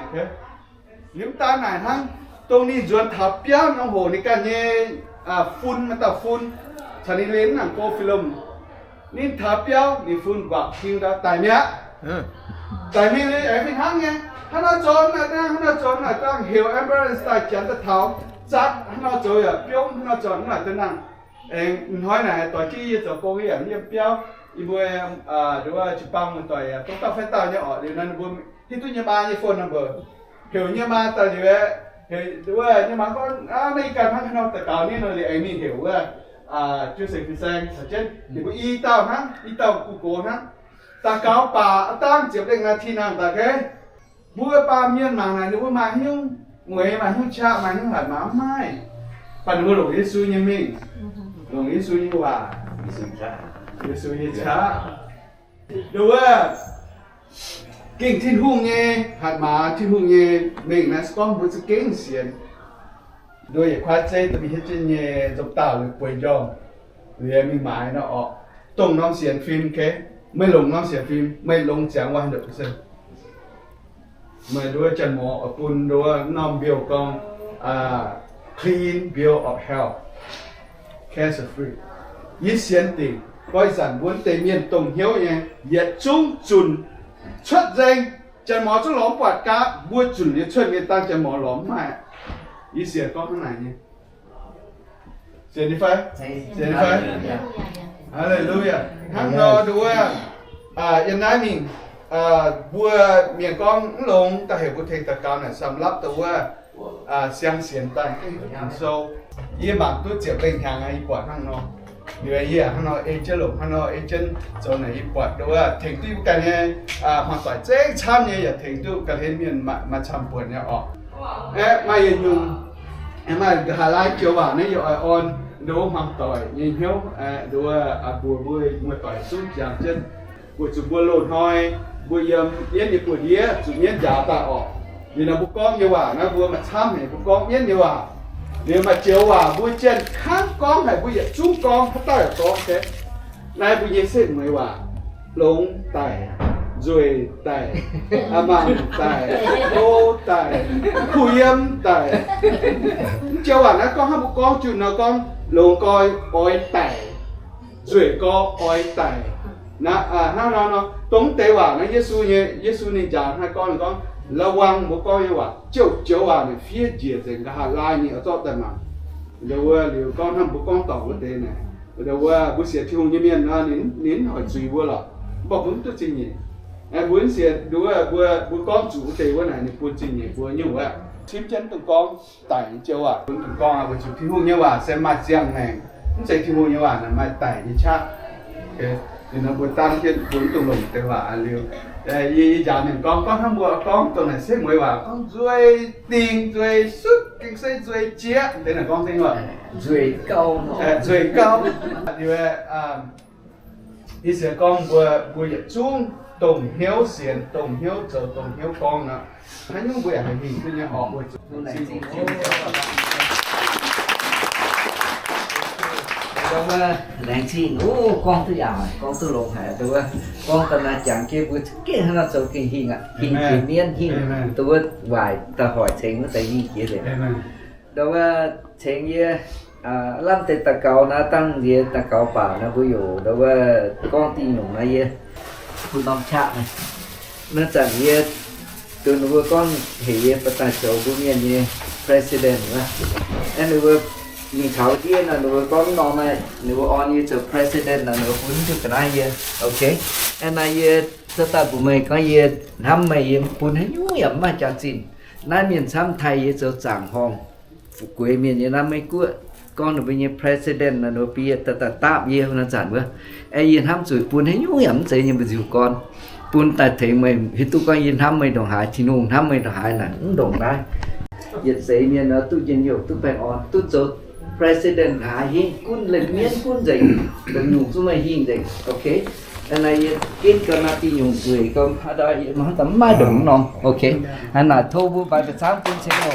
Liuz mv daan naaic hnangv, dongh ninh nzuonx taux biauv nor hoc ninh ganh nyei fun, maaih dauh fun caux ninh liemh nangc go fih lomh. Ninh taux biauv ninh fun nquaqc king ndau daic mi'aqv. Daic mingh liuz aengx fih hnangv nyei, haaix nor zoux naaic dangh, haaix nor zoux naaic dangh, heuc ambulance daaih janx daaih taux, zatv haaix nor zoux yaac biomv, haaix nor zoux mv naaic dangh nangh. Aengx hnoi naaic doix jienv yie zoux gong yaac mv yiem biauv. Yie mbuo nduov jiu-baang muoz-doic yaac dongh dauh fai dauh nyei orqc. Liuz nor ninh mbuo hiuv duqv nyei maa nyei phone number, heuc nyei maa daaih liuz, heuc wuov nyei maa gorngv, naaiv yie ganh hnangv haaix nor daux gaux ninh nor liuz aengx mingh heuc wuov Jiu Seng Fin-Saeng caux jienv ninh mbuo i dauh hnangv, i dauh gu gox hnangv. Daux gaux baac aav dangh ziepc lengh นาที nangh daaih geh. Mbuo baamh mienh mangc naaic ninh mbuo maaih haaix nyungc mueiz, maaih haaix nyungc qaqv, maaih haaix nyungc hatc maaz mv maaih. Baac ninh mbuo longc Yesu nyei mingh, longc Yesu nyei waac, Yesu nyei qaqv. Nduov, gengh Tin-Hungh nyei hatc maaz, Tin-Hungh nyei mengh naaiv se gorngv mbuo za'gengh sienx. Nduov yietc kuaaiv zeiv da'mingh hietv jienv nyei nzong daauh liuz bueix njormh, liuz mingh maaiz nor orqc. Dongh norm sienx fim, meih longc norm sienx fim, meih longx ziangx one hundred percent. Meih nduov janx-mor oix bun nduov norm mbiouh gorngv clean bill of health, cancer free. Yie sienx dingc, gorngv ih zanc mbuo deix mienh dongh hnyouv nyei, yietc zungv zunc cuotv nzengc. Janx-mor zungv lorz mv buatc gaax, mbuo zunc liuz cuotv nyei dangh janx-mor lorz mv maaih. Yie sienx gorngv hnangv naaic nyei. Sienx nyei fai? Sienx nyei fai? Haleluya. Hnangv nor nduov, yiem naaiv mingh, Mbuo mienh gorngv mv longx, da'heuc mbuo tengx daux gaux naaic samx lapv dongh wuov siang sienx daaih gengh hnyangx sou. Yie mangc duqv ziepc lengh hnyangx yie buatc hnangv nor. Liuz yie hnangv nor ei jienv longc, hnangv nor ei jienv zoux naaic yie buatc dongh wuov tengx duqv mbuo ganh nyei hmuangx doic zengv camv nyei yaac tengx duqv ga'hlen mienh maaih camv buonc nyei orqc. Aeqv, maaih yietc nyungc, maaih nqa'haav laai joux waac naaiv yie oix orn nduov hmuangx doic nyei hnyouv, nduov mbuox mbuo muoz-doic zungv jangx jienv. Weic zuqc mbuo loz-hnoi mbuo yiem mienv nyei buoz-ndiev zuqc mienv njaaux daaih orqc. Liuz nor mbuo gorngv nyei waac naaiv mbuo maaih camv haic, mbuo gorngv mienv nyei waac. Liuz maaih joux waac mbuo jien kangv gorngv haic, mbuo yietc zungv gorngv, haaix dauh yaac gorngv se naaiv mbuo nyei setv mueiz waac: longx daic, nzueic daic, mangc daic, hlo daic, kuh yiem daic. Mv joux waac naaiv gorngv hnangv mbuo gorngv junh nor gorngv longx gau oix daic, nzueic gau oix daic. Hnangv nor nor dongh deix waac naaiv Yesu nyei, Yesu ninh njaaux hnangv gorngv, ninh gorngv ระวัง mbuo gorngv nyei waac, joux joux waac naaic fiev njiec nzengc nqa'haav laai ninh oix zorqv daaih mangc. Nduov wuov liuz gorngv hnangv mbuo gorngv dorngc wuov deix naaic, nduov wuov mbuo sienx Tin-Hungh nyei mienh nor ninh mv hoic zuiz mbuo lorqc, mv baac mbuo mv duqv zingh nyeic. Mbuo mv sienx, nduov wuov mbuo, mbuo gorngv zuqc wuov deix wuov naaic ninh bun zingh nyeic mbuo nyungc wuov. Cimv jienv dongh gorngv daic nyei joux waac, bun dongh gorngv weic zuqc Tin-Hungh nyei waac se maaih ziangh maengc, mv zeiz Tin-Hungh nyei waac naaic maaih daic nyei qaqv. Liuz nor mbuo daan jienv bun dongh longc deix waac liuz, yie, yie njaaux mienh gorngv, gorngv hnangv mbuo gorngv dongh naaic setv mueiz waac gorngv nzueic dingc, nzueic sutv, gengh se nzueic jieqv deix naaic gorngv dingc waac, nzueic gau, nzueic gau. Liuz yie sienx gorngv mbuo, mbuo yietc zungv dongh hnyouv sienx, dongh hnyouv zoux, dongh hnyouv gorngv nor, haaix nyungc mbuo yaac haih hingh duqv nyei orqc. Laengz zingh, gorngv duqv yaac haic, gorngv duqv longx haic. Nduov wuov gorngv daaih naaiv jangx jienv mbuo gengh hnangv nor zoux gengh hingh aqv, hingh jiex mienv, hingh nduov wuov waaic daaih hoic cengx wuov deix hingh jiex liuz. Nduov wuov cengx yie lamh deix daux gaux naaiv dangh nziex daux gaux baac naaiv mbuo yoc nduov wuov gorngv diuh nyungc naaiv yie bun norm qaqv naaiv. Naaiv zanc yie duqv ninh mbuo gorngv heuc yie baac daaih zoux mbuo mienh nyei president wuov. Aeqv, ninh mbuo mingh taux ndiev nor ninh mbuo gorngv norm naaiv ninh mbuo orn yie zoux president nor ninh mbuo bun diuh ga'naaiv yie. Ok. Aeqv, naaiv yie zorqv daaih mbuox meih gorngv yie hnamv meih, yie bun haaix nyungc yaac mv maaih jaax-zinh. Naaiv mienh camv taaih yie zoux zaangc horngh, fu'jueiv mienh nyei naaiv Meiv Guoqv, gorngv ninh mbuo nyei president nor, ninh mbuo bieqc daaih daaih daapv yie naaiv zanc wuov. Aeqv, yie hnamv zuqc bun haaix nyungc yaac mv zeiz nyei mbu'nziu gorn, bun daaih tengx meih hiuv duqv gorngv yie hnamv meih ndongc haaix, Tin-Hungh hnamv meih ndongc haaix naaic, mv ndongc naaiv. Yietc seix mienh nor duqv njien-youh, duqv baengh orn, duqv zoux president nqa'haav hingv gunv, lengh mienv gunv nzengc, longc nyungc zungv meih hingh nzengc. Ok. Naaiv yie ginv gau naaiv diuh nyungc nzueic gau, haaix dauh yie mv maaih ndongc norm. Ok. Naaiv tov mbuo mbaix mbuo camv bun ceng oc.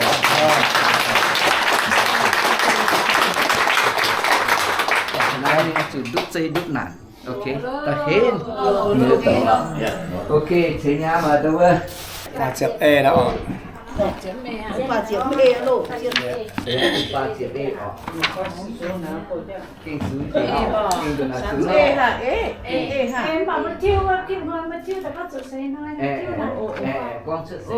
Naaiv zuqc ndutv zei ndutv naanc. Ok. Da'henv. Ok, ceng nyaam maah, nduov wuov. Baac ziepc ei lorqc. Baac ziepc ei oc. Gengh zuqc, gengh zuqc naaic zuqc. Gorngv cuotv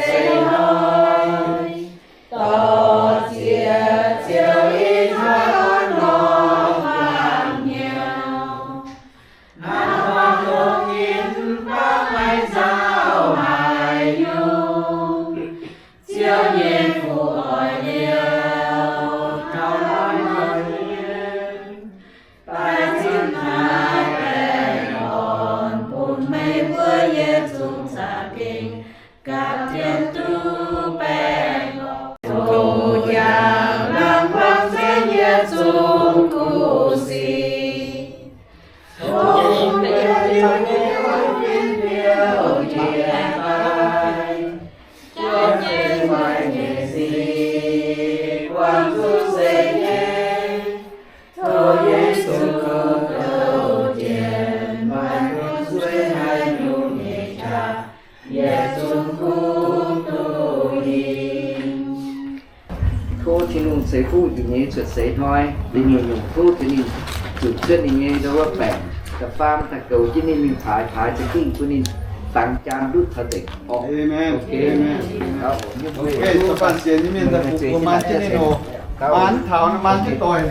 seix hnoi. Dorh ziex ziouc ih hnoi nor faam hnyouv. Hnangv nor longx nyei baav maiv nzauh haaix nyungc. Ziouv nyei fuqv oix liouh taux hnoi nor, daaih zinh haaix baengh orn, bun meih mbuo yietc zungv za'gengh gapv jienv duqv baengh orn. Tov jangx laangz buangv jienv yietc zungv gu'sic. Tov meih mbuo nyei fin biouv njiec daaih, jauv jienv maaih nyei sic buangh zuqc seix nyei. Tov Yesu kouv douc jienv, maaih norm zuiz haaix nyungc nyei qaqv, yietc zungv kuv duqv hingh. Tov Tin-Hungh ceix fuqv njiec nyei cuotv seix hnoi, ninh nyungc-nyungc tov Tin-Hungh zuqc cuotv ninh nyei nduov wuov baengc da'faam daaih goux jienv ninh, mingh paaix paaix za'gengh bun ninh dangx jaan ndutv taux nzengc. Amen. Amen. Amen. Maan taux, maan jienv doic.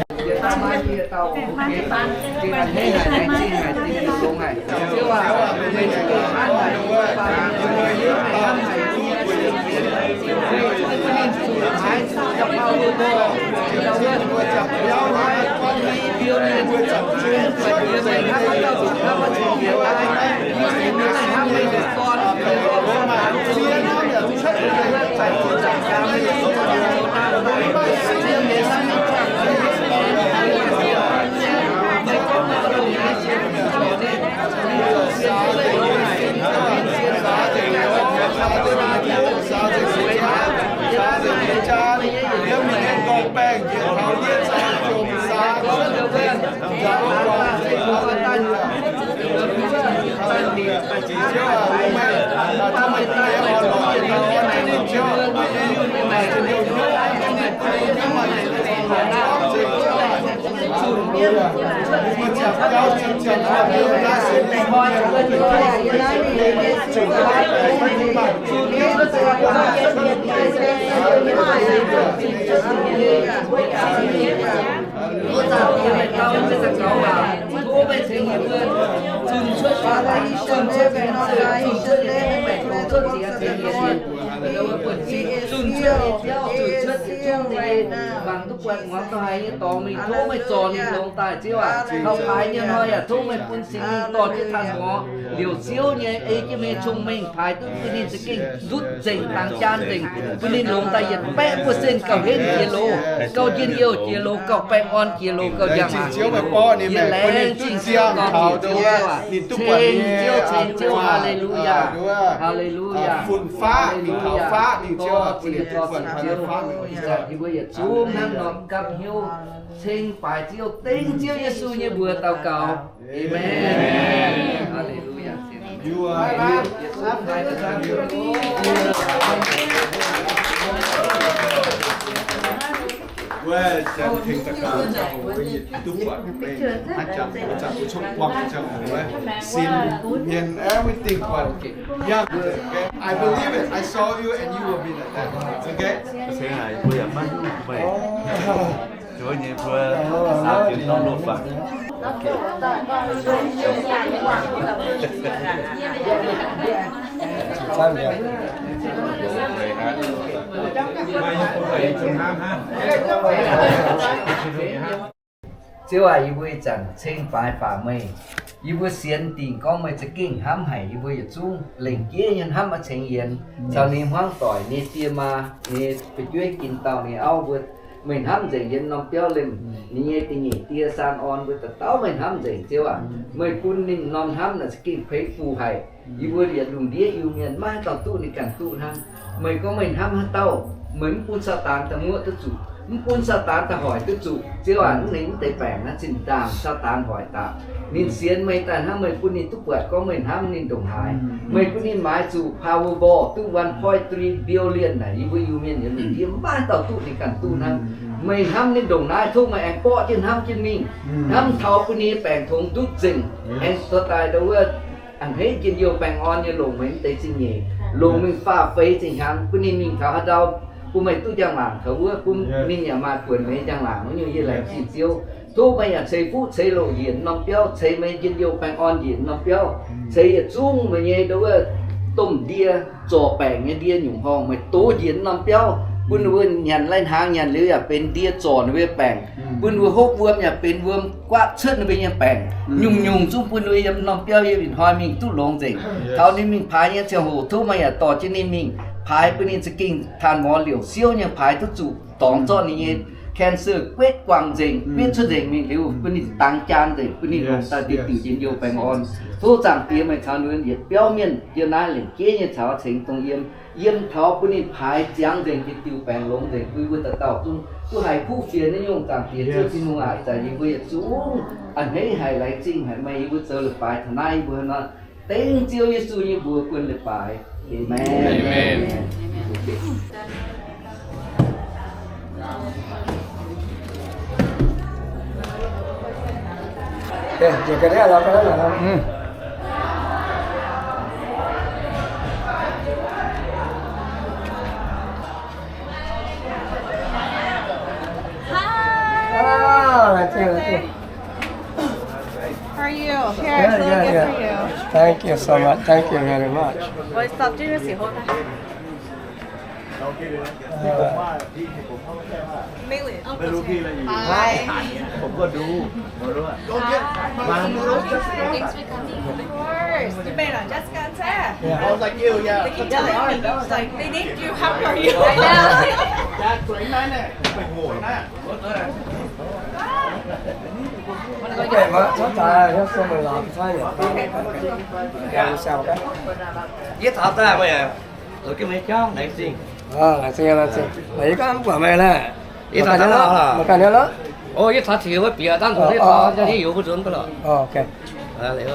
Mangc duqv buatc muangx daaih nyei dorngx mingh tov meih zorc ninh longx daaih, Ziouv aac. Taux paaix nyei hnoi yaac tov meih bun Singx Lingh dorh jienv tanh muangx liouc Ziouv nyei, ei jienv meih nyei cong-mengh paaix duqv bun ninh za'gengh ndutv nzengc, dangx jaan nzengc, bun ninh longx daaih yietc baeqv buoz sen gauh henv jiex loz, gauh njien-youh jiex loz, gauh baengh orn jiex loz, gauh njang-laangc jiex loz. Yie laengz zingh Ziouv dorh ziec Ziouv aac. Ceng Ziouv, ceng Ziouv, Haa^le^lu^yaa, Haa^le^lu^yaa, Haa^le^lu^yaa. Dorh ziec, dorh ziec Ziouv. Ih zanc yie mbuo yietc zungv hnangv norm gapv hnyouv ceng baaix Ziouv, dengv Ziouv Yesu nyei mbuox daux gaux. Aamen. Haa^le^lu^yaa. Everything, but yeah, okay. I believe it. I saw you, and you will be like that. Okay. Mbuo yaac maiv hiuv meih. Zuov nyei mbuo saau jienv norm loz-fangx. Ziouv aac, yie mbuo ih zanc ceng baaix baac meih. Yie mbuo sienx dingc gorngv meih za'gengh hnamv haic yie mbuo yietc zungv lengc jeiv nyei hnamv maiv cengx yienx. Caux ninh hmuangv doic, ninh die maa, ninh fu'jueiv, gin dauh ninh auv mbuo, meih hnamv nzengc yiem norm biauv liemh ninh nyei da'nyeic die saan orn mbuo dauh dauh meih hnamv nzengc, Ziouv aac. Meih bun ninh norm hnamv naaic za'gengh kueix fuc haic. Yie mbuo yietc lungh ndiev Iu-Mienh maiv dauh duqv ninh ganh duqv hnangv. Meih gorngv meih hnamv haaix dauh, meih mv bun Saadaan daaih muoqv duqv zuqc, mv bun Saadaan daaih hoic duqv zuqc. Ziouv aac, mv ninh mv deix baengc naaiv zinh ndaangc Saadaan hoic daaih. Ninh sienx meih daaih hnangv, meih bun ninh duqv buatc gorngv meih hnamv ninh ndongc haaix. Meih bun ninh maaiz zuqc Powerball duqv one point three billion naaic, yie mbuo Iu-Mienh yietc lungh ndiev maiv dauh duqv ninh ganh duqv hnangv. Meih hnamv ninh ndongc naaiv, tov meih aengx borqv jienv hnamv jienv mingh, hnamv taux bun ninh nyei baengc tongx duqv nzengc, aengx dorh daaih ndau wuov a'hneiv njien-youh baengh orn nyei longc meih mv deix zingh nyeic, longc mingh faah feix zingh hnyangx, bun ninh mingh taux haaix ndau, bun meih duqv njang-laangc taux wuov, bun ninh yaac maaih buonc meih nyei njang-laangc wuov nyungc. Yie laengz zingh Ziouv. Tov meih yaac ceix fuqv ceix loc njiec norm biauv, ceix meih njien-youh baengh orn njiec norm biauv, ceix yietc zungv meih nyei ndau wuov domh ndie, zorc baengc nyei ndie nyungc horngh, meih dox njiec norm biauv, bun ninh mbuo nyanc lai-hnaangx nyanc liuz yaac benx ndie zorc ninh mbuo nyei baengc, bun ninh mbuo hopv wuom yaac benx wuom guaatv cuotv ninh mbuo nyei baengc, nyungc-nyungc zungv bun ninh mbuo yiem norm biauv yiem ih hnoi mingh duqv longx nzengc. Taux ninh mingh paaix nyei ziangh hoc, tov meih yaac dorh jienv ninh mingh paaix, bun ninh za'gengh tanh morz liouc siouv nyei paaix duqv zuqc dorngx zorqv ninh nyei cancer guetv guangc nzengc, guetv cuotv nzengc mingh liuz, bun ninh dangx jaan nzengc, bun ninh longc daaih diuh diuc njien-youh baengh orn. Tov Zaangc Diex meih caux ninh yietc biauv mienh yiem naaiv lengc jeiv nyei caux cengx dongh yiem, yiem taux bun ninh paaix ziangx nzengc, diuh diuc baengc longx nzengc, bun mbuo dauh dauh zungv duqv haih kuv fienx nyei nyungc. Zaangc Diex Ziouv Tin-Hungh aac, ih zanc yie mbuo yietc zungv a'hneiv haic, laengz zingh haic meih, yie mbuo zoux leiz-baaix taux naaiv, yie mbuo hnangv nor dengv Ziouv Yesu nyei mbuox buonv leiz-baaix. Aamen. Thank you. Here, yeah, yeah, yeah. Thank you so much. Thank you very much. 我十張先好啦。ไม่รู้พี่เลย Hi. ผมก็ดู ผมรู้อะ Hi. Thanks for coming. Of course. You made it. Just got there. Yeah. I was like you, yeah. They keep telling me, like, they need you. How are you? I know. สวยมากเนี่ย โอ้โห Okay, mà có tài nó không mà làm sao nhỉ? Làm sao cái? Giết thảo ta bây giờ. Ở cái mấy chó này xin. Ờ, là xin, là xin. Là giết có ăn của mày nè. Giết thảo ta đó. Mà cái này đó. Ôi, giết thảo thì với bìa tăng của giết thảo cho giết dụ không dụ cái lọ. Ờ, ok. Ờ, để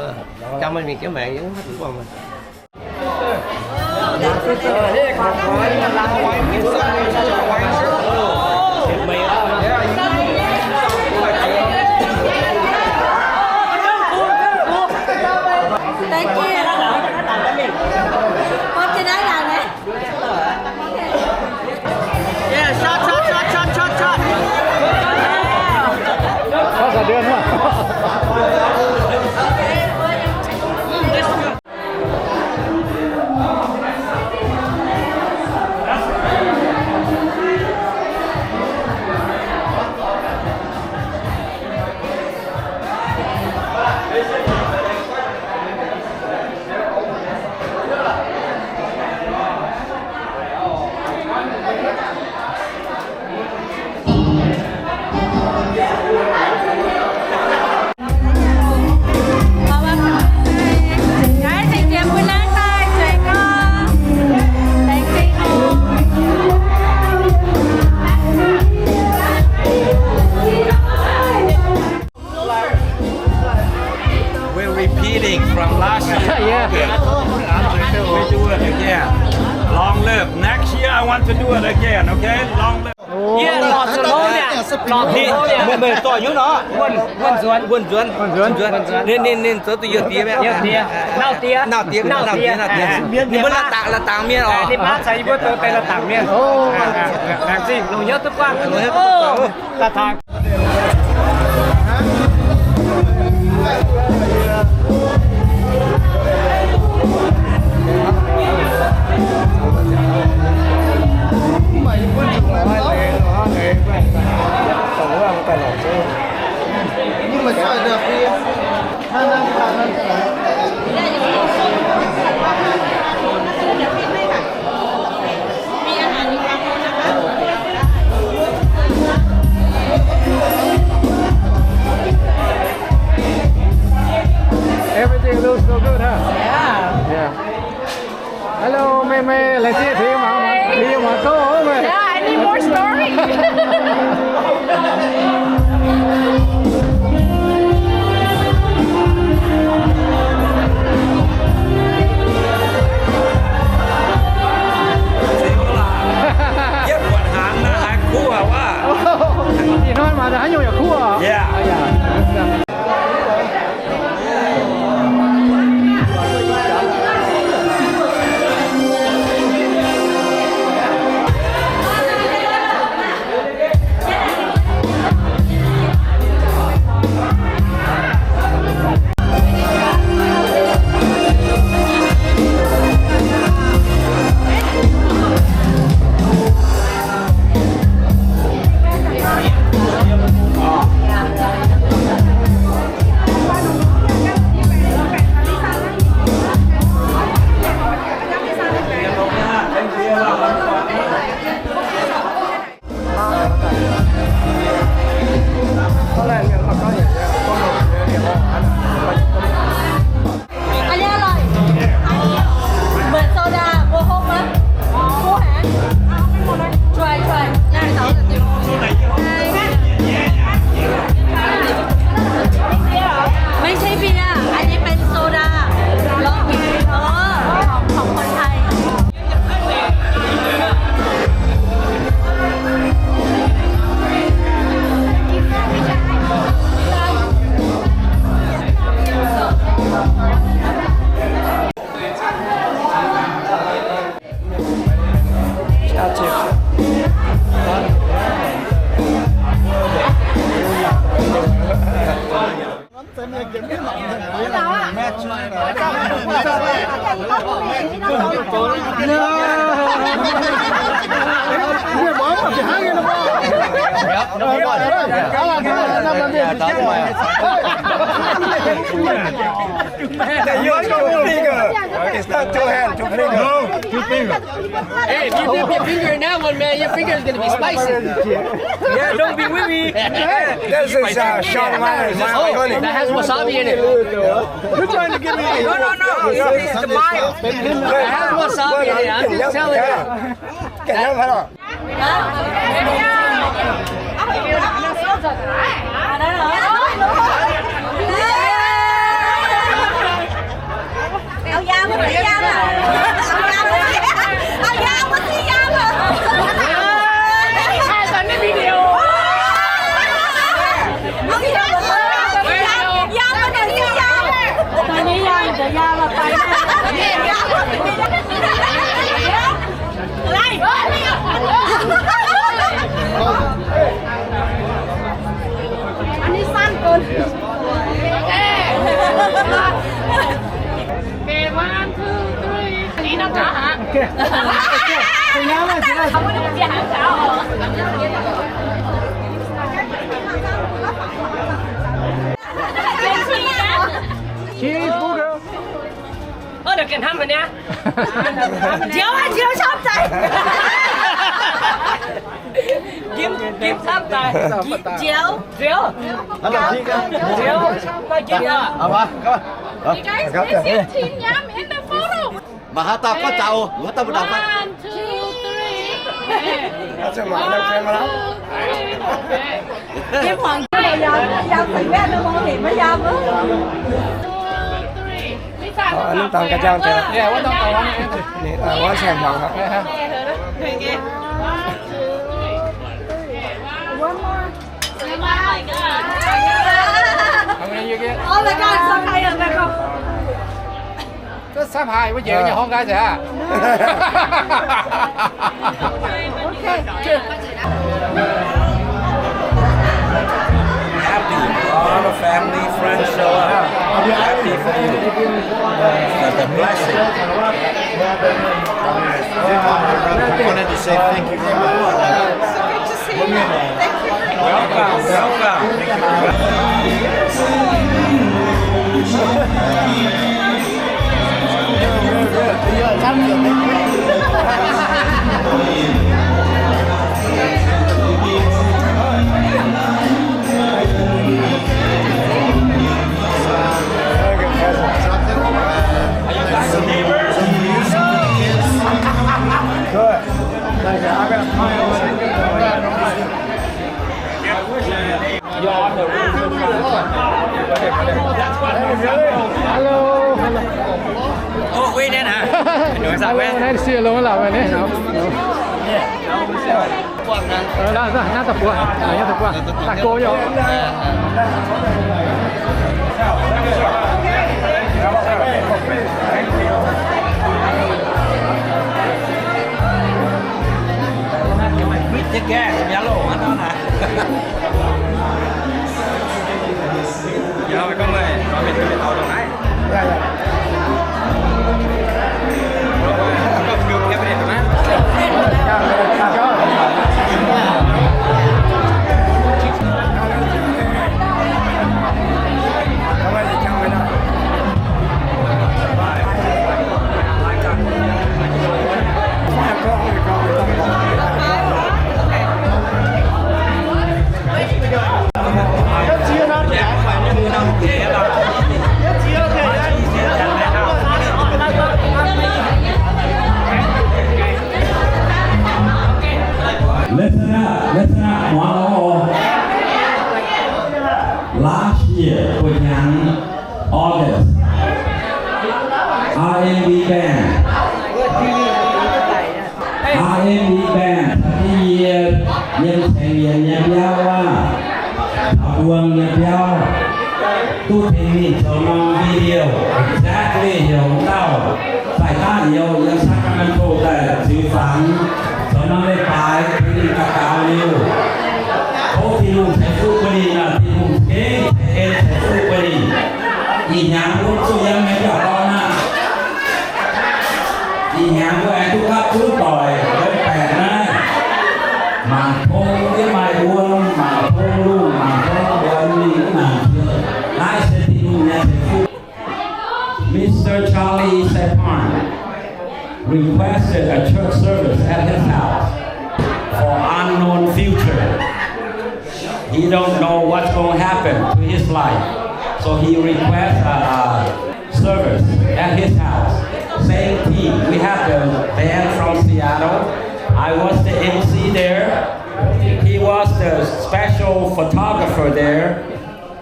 cho mình cái mẹ giết thảo của mày. Thank you. Con trên đáy là nè. Yeah, shot, shot, shot, shot, shot, shot. Có cả đường mà. We're repeating from last year. Yeah. Okay. We do it again. Long live. Next year I want to do it again, okay? Long live. Yie lorz zuqc lov mi'aqv. Lorz zuqc lov mi'aqv. Meih, meih dorh nyungc nor? Wuonh, wuonh nzuonx. Wuonh nzuonx. Wuonh nzuonx. Ninh, ninh, ninh zoux duqv youh diex mi'aqv. Youh diex. Nauc diex. Nauc diex, nauc diex, nauc diex. Ninh mbuo la'dangc, la'dangc mienh oc. Ninh mbuo caux yie mbuo douz deix la'dangc mienh. Laengz zingh, longc hnyouv duqv buangh. Daaih taux. Everything looks so good, huh? Yeah. Yeah. Hello, Mei Mei. Let's see, ผีหมา ผีหมาโก้ Mei. Yeah, I need more story. เสียงหลาน เยี่ยมกวดหางนะ หายคู่อะว่า 你他妈的还有点酷啊！ Yeah. 哎呀， Hello, Use two finger. It's not two hand, two finger. No, two finger. Hey, if you dip your finger in that one, man, your finger is gonna be spicy. Yeah, don't be with me. This is, uh, Shawn Mendes. Oh, that has wasabi in it. You're trying to give me a... No, no, no, no, it's the mild. It has wasabi in it. I'm just telling you. Okay, one, two, three. Cheese, good girl. Ơ, ndo gengh hnamv mv nyei. Nziouv, nziouv camv daaih. Gim, gim camv daaih. Nziouv. Nziouv. Nziouv. Maaih gim aqv. You guys missing Tin Yam in the photo. Mangc haaix dauh gorngv zaux, mangc haaix dauh mv daux fai. One, two, three. One, two, three. Hnamv dangx ga'jang deix. Ninh wuov cai-hmuangx aqv. Camv haic, wuov njiec nyei horngh nqaai nzengc aqv. Happy. All the family, friends show up. Happy for you. That's a blessing. I wanted to say thank you very much. Welcome, welcome. Thank you very much. Good. Thank you. I'm gonna pile in. Hello, hello. Hello, nice to see you. Hello, hello. Ờ, đó, đó, nhắc tập của, à, nhắc tập của. Tao cô vô. Quýt thiab gas, yellow, nó nè. Giờ mày có mày, có mày, có mày tao trong đấy. Dạ, dạ. Có mày, có mày, có mày. Listen up, listen up, muangx oc. Last year, buo hnyangx, August, R M B Band, R M B Band, taux div yie yiem Tengx Yienx nyei biauv wuov, taux Wuong nyei biauv, duqv tengx mingh zoux norm video, exactly heuc dauh Faix Daav Youz yiem Sacramento daaih ziux fangx, zoux norm leiz-baaix tengx mingh gaux gaux liuz, tov Tin-Hungh ceix fuqv bun ninh, Tin-Hungh gengh ceix en ceix fuqv bun ninh. Ih hnyangx mbuo zuqc yiem haaix dauh dorn aqv. Zunv doic, baeqc naaiv, mangc tong yiem maaih wuom, mangc tong lungh, mangc tong wuom, ninh mangc tong. Naaiv se Tin-Hungh nyei ceix fuqv. Mister Charlie Sapan requested a church service at his house for unknown future. He don't know what's gonna happen to his life. So he requests a, a service at his house. Same team. We have the band from Seattle. I was the M C there. He was the special photographer there.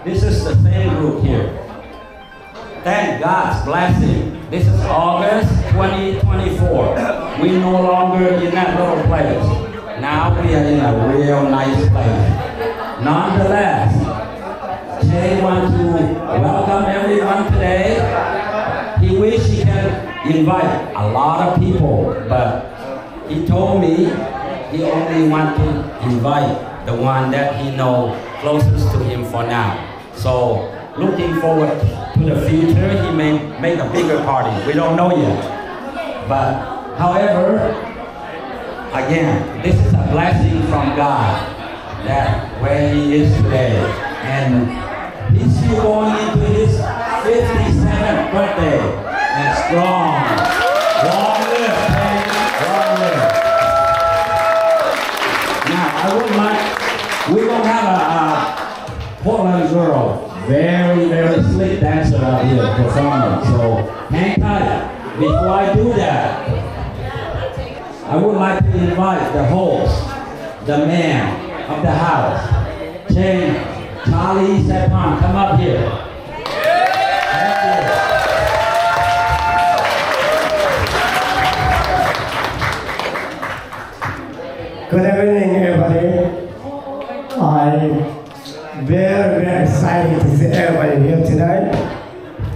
This is the same group here. Thank God's blessing. This is August twenty twenty-four. We no longer in that little place. Now we are in a real nice place. Nonetheless, Jay want to welcome everyone today. He wish he can invite a lot of people, but he told me he only want to invite the one that he know closest to him for now. So, looking forward to the future, he may make a bigger party. We don't know yet. But, however, again, this is a blessing from God that where he is today. And he's still going into his fifty-seventh birthday. And strong. Long live, Ken. Long live. Now, I would like, we gonna have a, a Portland girl, very, very slick dancer out here, performer. So hang tight. Before I do that, I would like to invite the host, the man of the house, Chen Charlie Sapan, come up here. Thank you. Good evening, everybody. I very, very excited to see everybody here tonight.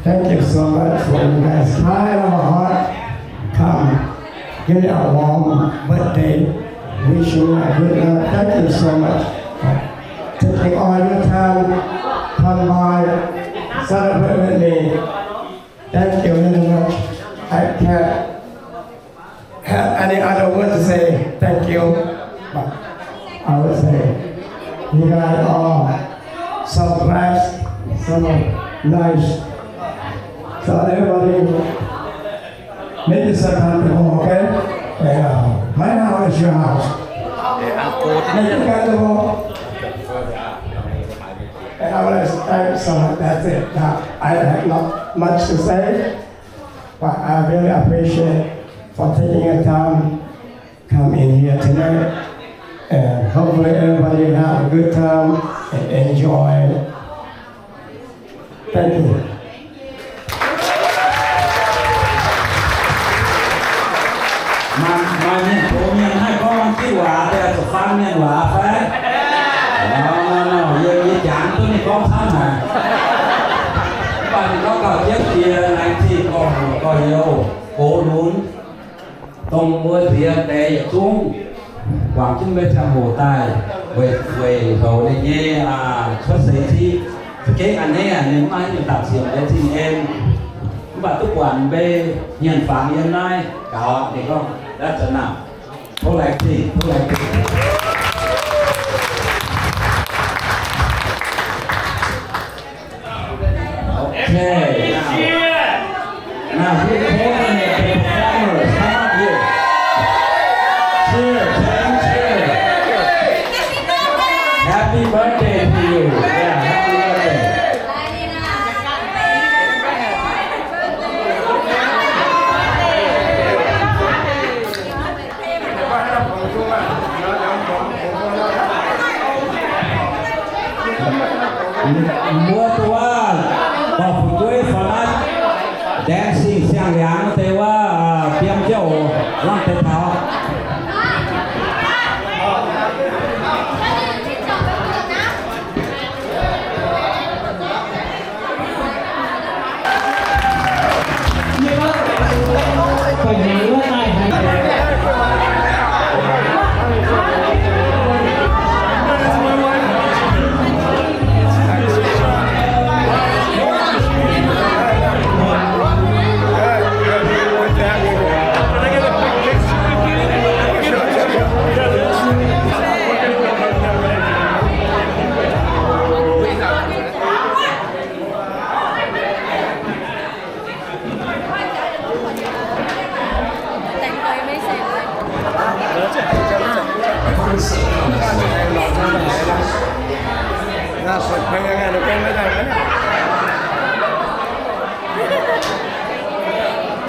Thank you so much for you guys' kind of a heart. Come, give me a warm birthday. Wishing you a good night. Thank you so much for taking all your time, come by, celebrate with me. Thank you very much. I can't have any other word to say thank you, but I would say you guys are so blessed, so nice. So everybody, make yourself comfortable, okay? And, uh, my house is your house. Make it comfortable. And I would like to thank you so much. That's it. Now, I have not much to say. But I really appreciate for taking your time, come in here tonight, and hopefully everybody have a good time and enjoy. Thank you. มัน มัน mienh gox mienh haih gorngv mv diuh waac, daaih zuqc faan mienh waac fai? Nor, nor, nor, yie, yie jangx duqv ninh gorngv camv haic. Mv baac ninh gorngv gauh jienv jiex, laengz zingh gorx-youz, gox lunx, dongh mbuo nziex deix yietc zungv guangc jienv mbuo ziangh hoc daaih weic, weic houx ninh nyei cuotv seix ziqv. Za'gengh a'hneiv ninh mv maaih haaix nyungc dapc siemc nyei zingh en, mv baac duqv buatc mbuo hmien fangx yiem naaiv gaux, ninh gorngv, that's enough. Tov laengz zingh, tov laengz zingh. Okay, now, now, here, coordinate the performers. Come up here. Cheer, Chen, cheer. Happy birthday to you. Yeah, happy birthday. Mbuo duqv wuov, buatc fu'jueiv fai naaiv dancing siang-liangx deix wuov, diem jienv oc, lamh deix taux.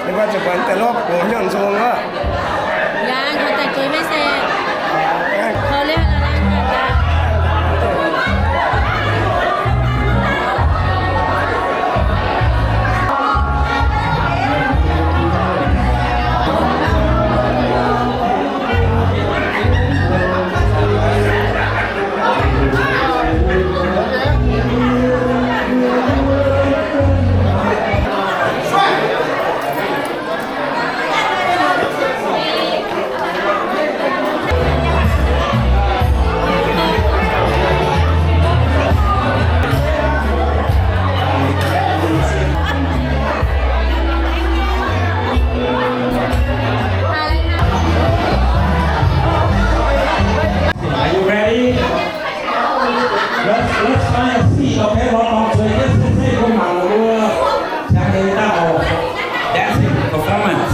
Ninh mbuo zuqc buatc deix lopv gox hnyouv nzung aqv. Yaac kaux daaih zueiz maiv se. Kaux liuz la'laanh daaih. Are you ready? Let's, let's find a seat, okay? Lorz dorngx zueiz jienv se se bun mangc mbuo jangx nyei daaih oc. Dancing performance.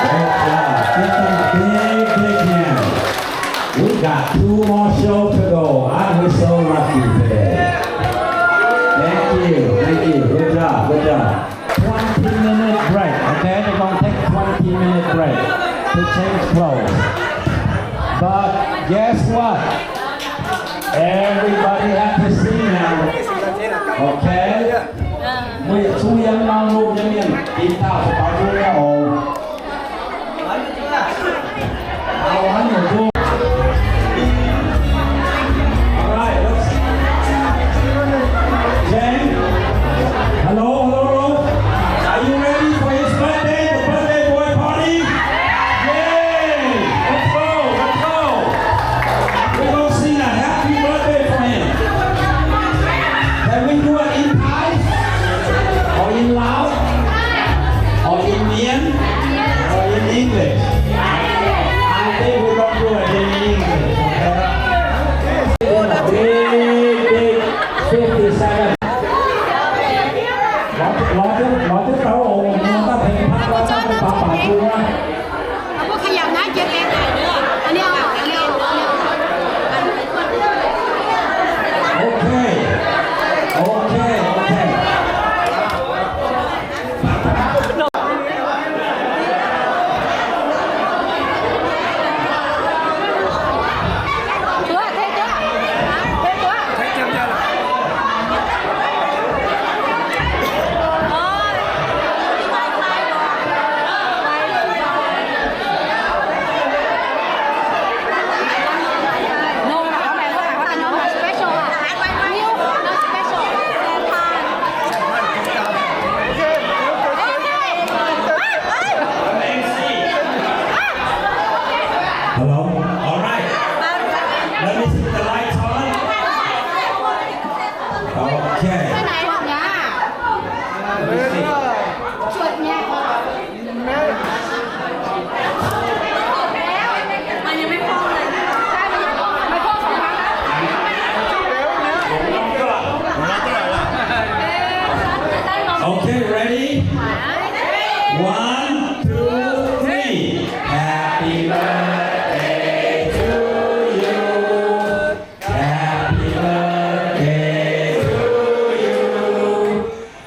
Great job. Give them a big, big hand. We got two more shows to go. Aren't we so lucky today? Thank you. Thank you. Good job. Good job. Twenty minute break. Okay, we're gonna take a twenty minute break to change clothes. But guess what? Everybody have to sing now. Okay? Mbuo yietc zungv yiem naaiv lomh nyei mienh, dingc dauh se baac zungv nyei oc. All right, let's, Jane. Hello, hello, hello. Are you ready for his birthday? The birthday boy party? Yay! Okay, ready? One, two, three. Happy birthday to you. Happy birthday to you.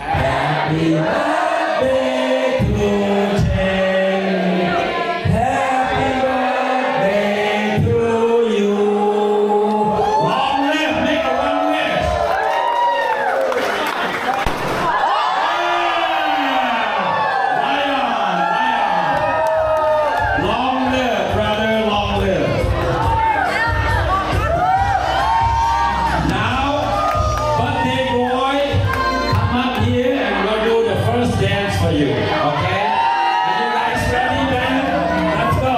Happy birthday to Cheng. Happy birthday to you. Long live, make a long wish. Lion, lion. Long live, brother, long live. Now, birthday boy, come up here and we'll do the first dance for you, okay? Are you guys ready, man? Let's go.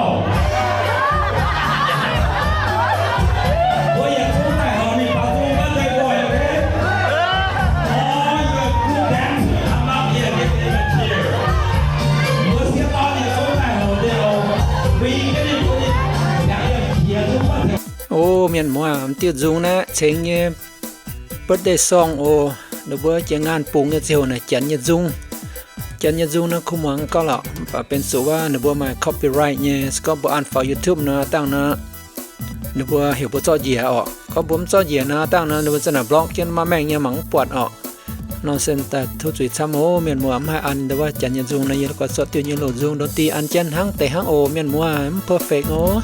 Mbuo yietc zungv daaih hoc ninh baaux nzung birthday boy, okay? All your good dancers, come up here, give them a cheer. Mbuo sieqv dorn yietc zungv daaih hoc ninh oc. Wingh jienv ninh mbuo nyei jangx yiem qiex zungv birthday. O, mienh muoz, m'diuh nzung naaiv Ceng nyei birthday song oc. Ninh mbuo jiex ngaanh bungx nyei ziangh hoc naaic janx nyei nzung. Janx nyei nzung naaiv kuv muangx gauh lorqc, mv baac benx zuqc wuov ninh mbuo maaih copyright nyei, se gorngv mbuo an faaux YouTube nor, dangh nor, ninh mbuo heuc mbuo zorqv njiec orqc. Gorngv mbuo mv zorqv njiec nor, dangh nor ninh mbuo za'naaic block jienv maiv maengh nyei, mangc mv buatc orqc. Nor se daaih tov zuiz camv oc mienh muoz, mv haih an deix wuov janx nyei nzung nor, yie la'guaih zorqv diuh nyei loz nzung ndon di an jienv hnangv deix hnangv oc mienh muoz, mv perfect oc.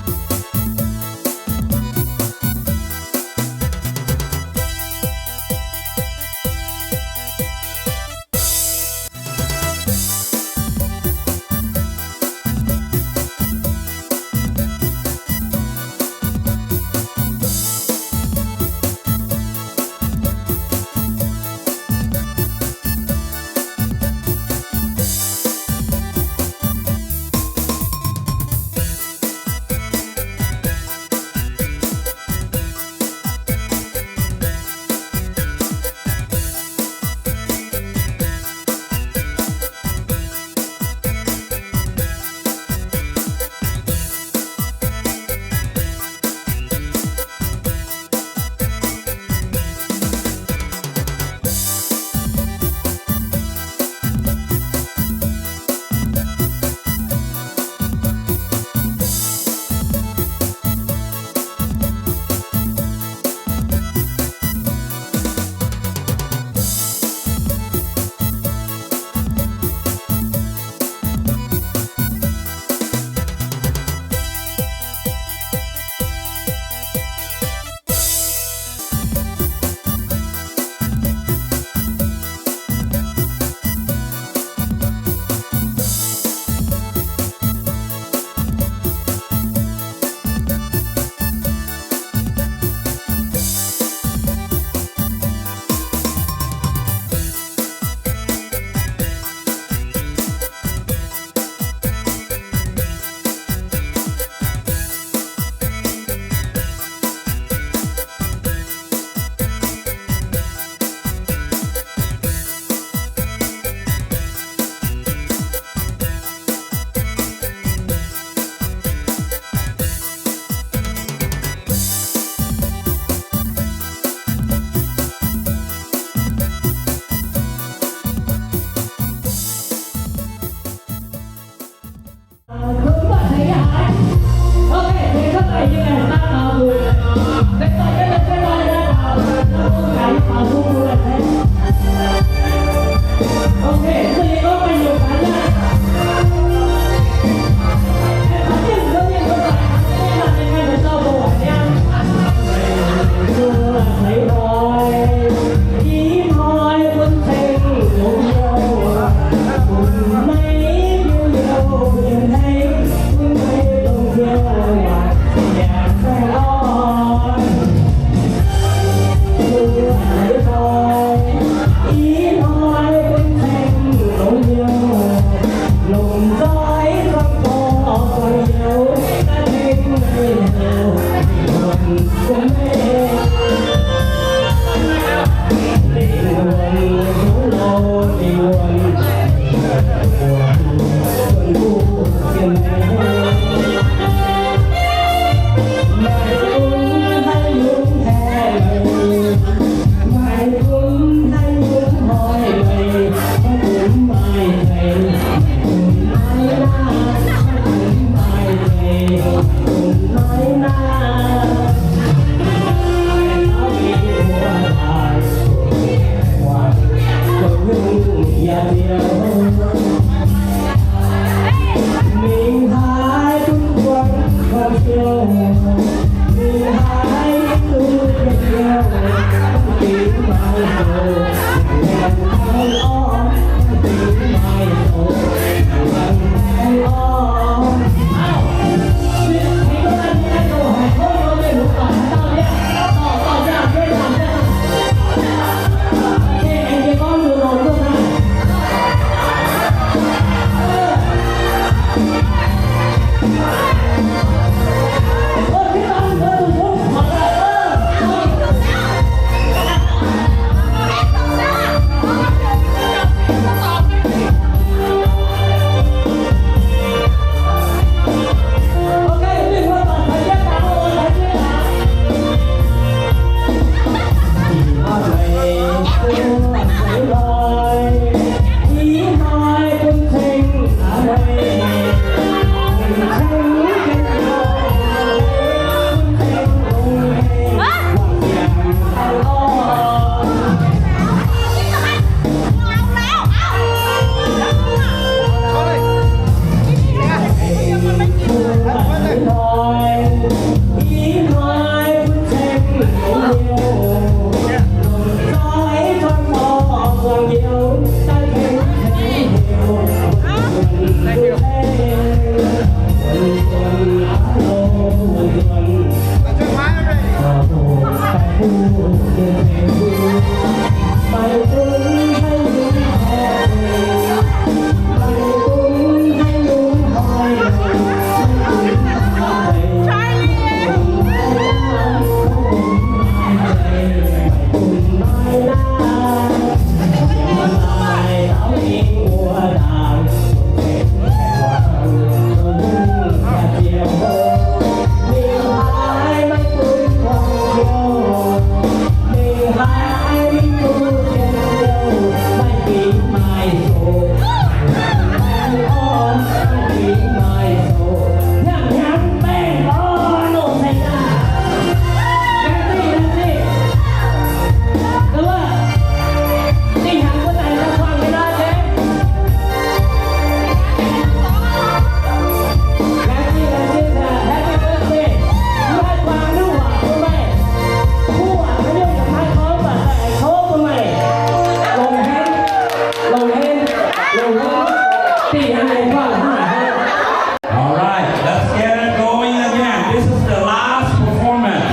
All right, let's get it going again. This is the last performance.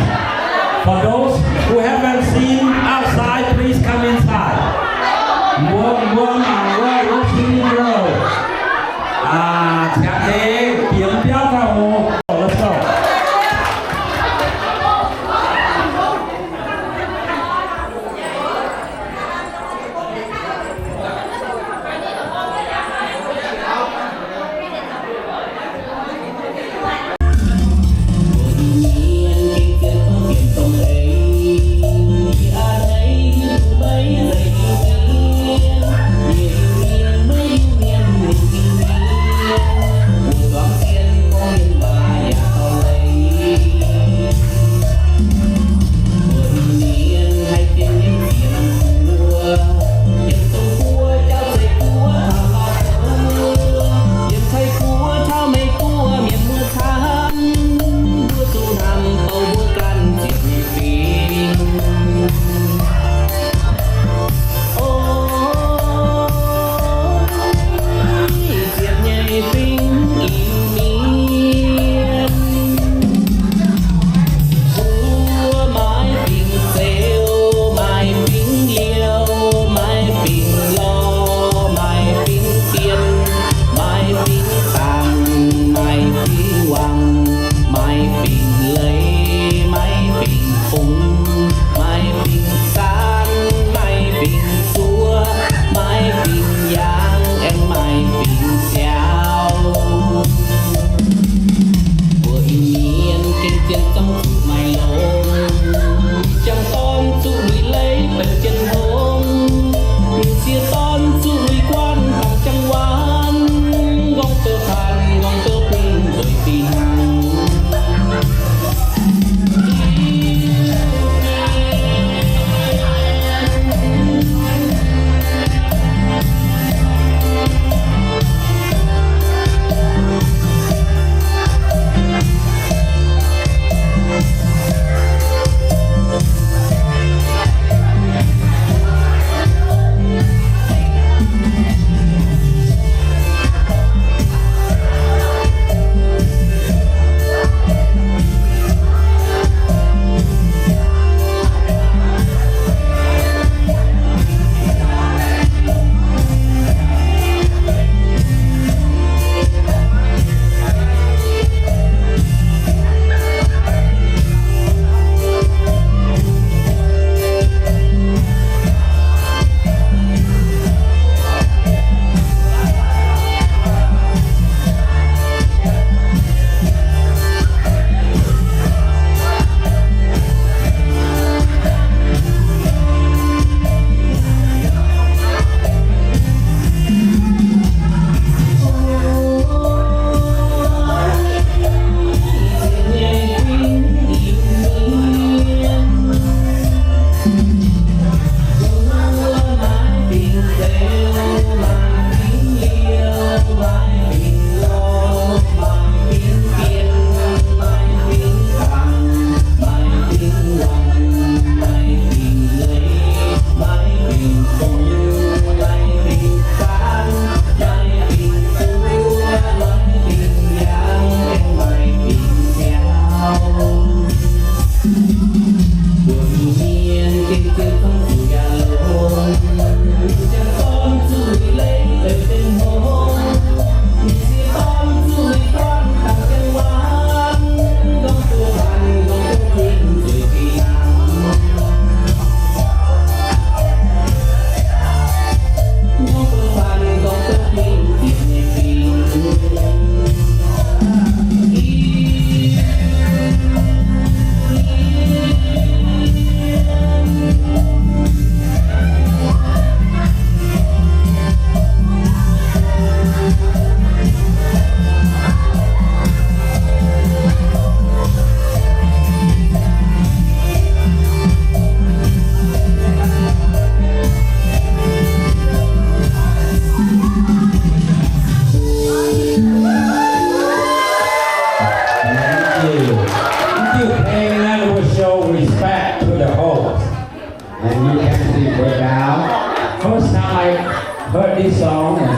For those who haven't seen outside, please come inside. Mbuo, mbuo mangc wuov Rosie Girl. Ah, ciangv deix bieqc biauv daaih oc. Let's go.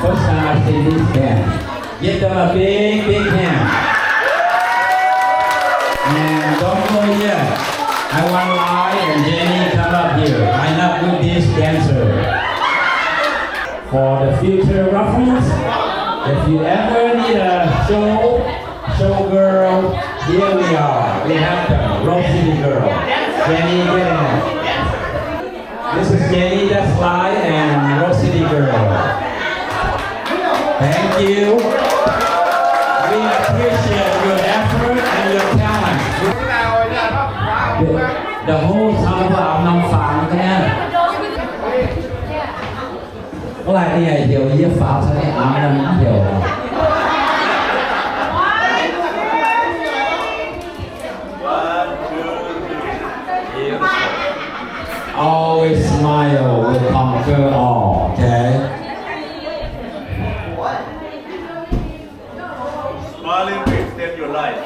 First time I see this band. Give them a big, big hand. And don't go yet. I want Lai and Jenny come up here. I love good this dancer. For the future reference, if you ever need a show, showgirl, here we are. We have the Rose City Girl, Jenny Dennis. This is Jenny, that's Lai, and Rose City Girl. Thank you. We appreciate your effort and your talent. The, the whole สาว เอาน้ำฝางแค่ Có ai đi hài nhiều với pháo sao em áo năm hài nhiều. Always smile will conquer all, okay? Smiling will extend your life.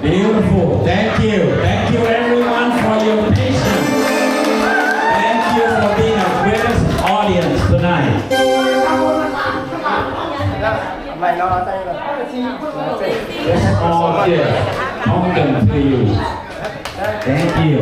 Beautiful. Thank you. Thank you everyone for your patience. Thank you for being a greatest audience tonight. This all gift. Home them to you. Thank you.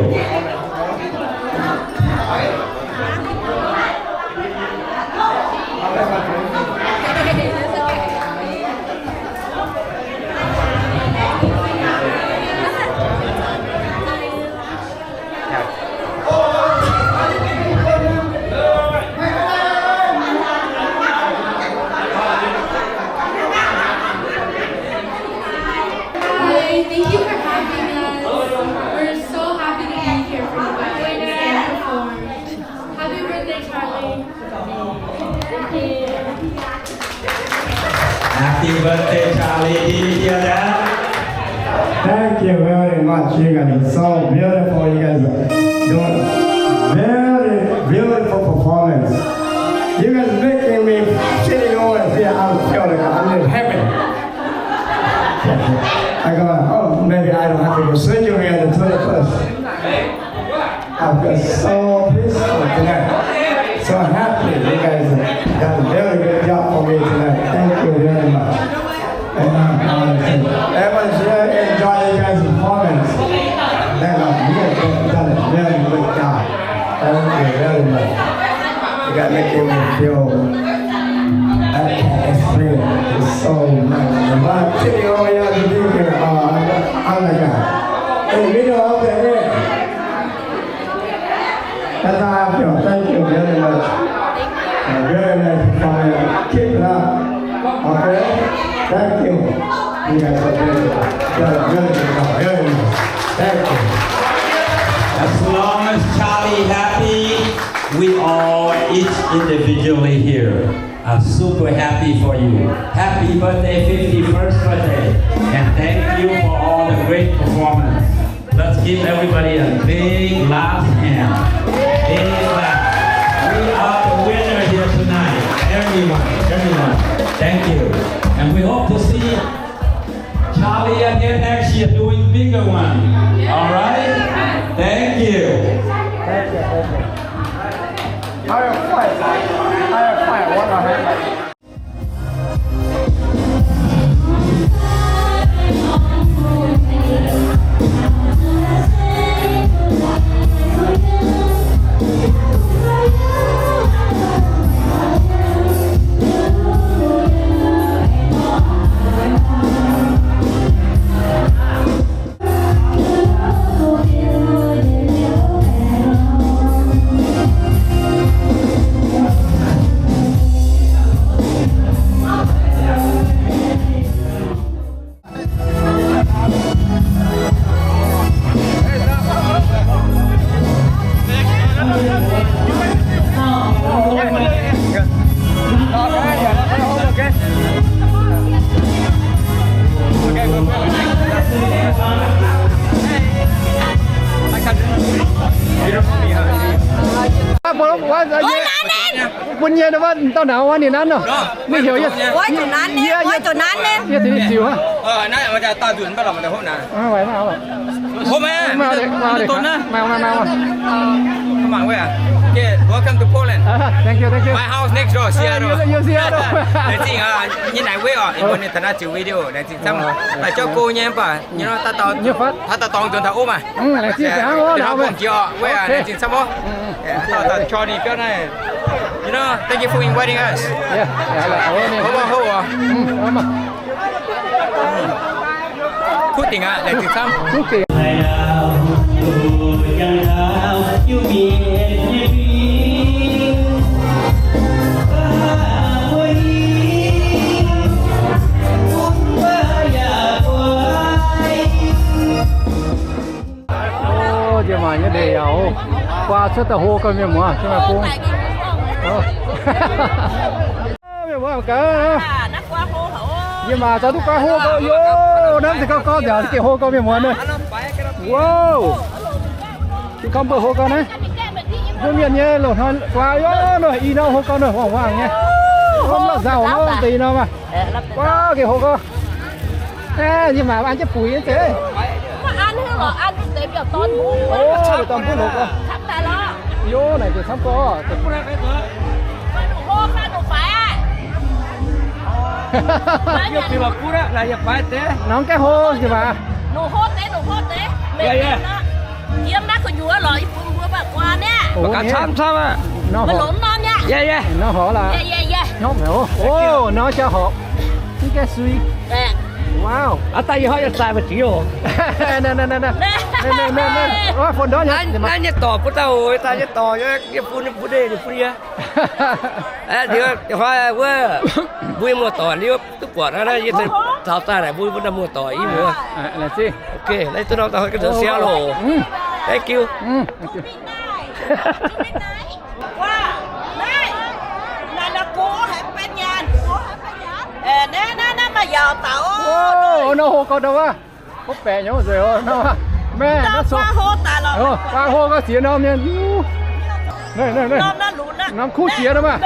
Hi, thank you for having us. We're so happy to be here for you guys and perform. Happy birthday, Charlie. Happy birthday, Charlie. Did you hear that? Thank you very much. You guys are so beautiful. You guys are doing very beautiful performance. You guys making me sitting over here. I feel like I'm in heaven. I go, "Oh, maybe I don't have to go surgery on the twenty-first." I feel so peaceful tonight. So happy. You guys have done a very good job for me tonight. Thank you very much. And, uh, everyone should enjoy you guys' performance. Thank you. You guys have done a very good job. Thank you very much. You guys making me feel, I can't explain it. It's so nice. But today, all you have to do is, uh, I'm like, uh, in the middle of the air. That's how I feel. Thank you very much. Uh, very nice performance. Keep it up. Okay? Thank you. You guys are very good. You guys are very good. Very nice. Thank you. As long as Charlie happy, we all each individually here are super happy for you. Happy birthday, fifty-first birthday. And thank you for all the great performance. Let's give everybody a big last hand. Big clap. We are the winner here tonight. Everyone, everyone, thank you. And we hope to see Charlie again next year doing bigger one. All right? Thank you. Thank you, thank you. I am fine. I am fine. What the heck? Bun yie wuov dauh nauz wuov ninh nanv nor. Mv heuc yie. Yie, yie, yie ziux hnangv. Hopv maiv? Maaih, maaih, maaih, maaih. Welcome to Portland. Thank you, thank you. My house next door, Seattle. Laengz zingh, nyei naaic weiv oc, yie mbuo ninh taux naaiv ziux video, laengz zingh camv. Daaih jauv go nyei mv baac, you know, daaih dorngx, daaih dorngx nzuonx taux wuov maah. Weiv, laengz zingh camv oc. You know, thank you for inviting us. Kuv dingc aqv, laengz zingh camv. Njiec maaic nyei ndeic yaac guaa cuotv daaih hlo gauh mienh muoz, mienh muoz gaax. Yie maaic zaux duqv guaa hlo gauh, yoh, hnamv se gauh gorngv nziaauc geh hlo gauh mienh muoz naaiv. Wow, cucumber hlo gauh naaiv. Mbuo mienh nyei loz-hnoi guaa, yoh, i norm hlo gauh nor, huaang-huaang nyei. Gorngv lauh nzauh nor, deix i norm maah. Guaa geh hlo gauh. Yie maaic an jienv buic nyei zeiz. Mv an hiuv lorqc, an deix mbiaauc dorn mbuo. Dorn mbuo hlo gauh. Yoh, naaic deix camv gorx. Nongc gaengh hlo njiec maaic. Yiem naaiv gu'nyuoz lorqc, i bun mbuo mangc guaa niaa. Camv camv aqv. Nor horpc lorqc. Hnamv haic oc. Nor jaa horpc. Mv gaengh sui. Wow. Aav dangh yie hnamv yie zaaih mbu'ziex oc. Naaiv nyei dorc bun dauh oc, daaih nyei dorc, yie bun, bun ninh bun yie. Hnoi wuov, mbuo nyei muoz-doic liuz duqv buatc naaiv, yie zaux daaih naaic mbuo, mbuo nyei muoz-doic i muoz. Ok, naaiv duqv norm dauh ga'ndiev siau loh. Thank you. Nor hlo gauh ndau wuov. Kuv baeqc nyouz nzengc nor, maeh, guaa hlo gauh ziex norm mienh. Norm kuv ziex nor maah.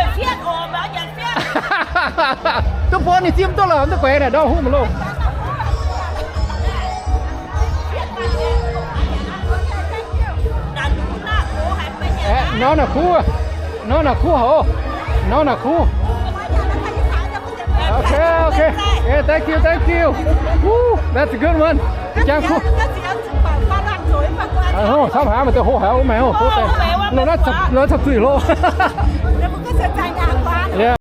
Duqv buonv ninh zimv duqv lorqc, mv duqv guaix naaic ndorm huv mv loh. Norm naaic kuv, norm naaic kuv haic, norm naaic kuv. Okay, okay. Yeah, thank you, thank you. Woo, that's a good one. Jangx kuv. Camv haaix maaih deix hlo haic, mv maaih hlo deix. Lorz naaiv camv zuic hlo. Yeah.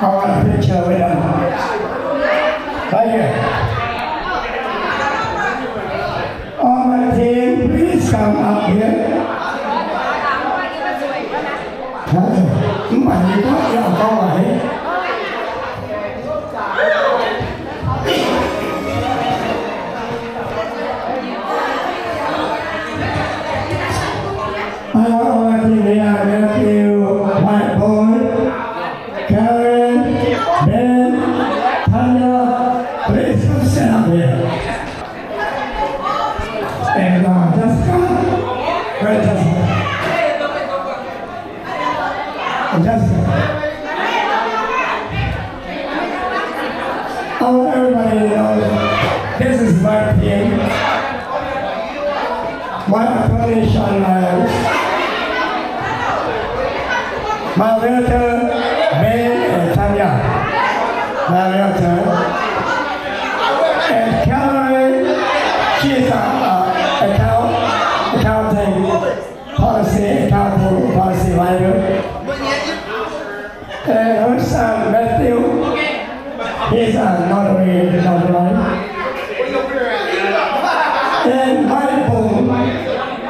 All right, picture with them. Right here. All my team, please come up here. Mv baac yie gorngv yie oix gorngv waac. All my team here, Matthew, White Boy, Karen, Ben, Tanya, please come stand up here. And, uh, Jessica, where is Jessica? And Jessica. I want everybody to know this is my team. My attorney, Sean Lyons. My realtor, Ben and Tanya. My realtor. And Caroline, she's a, uh, account, accounting, policy, accounting, policy writer. And her son, Matthew, he's a notary in the notary. And Michael,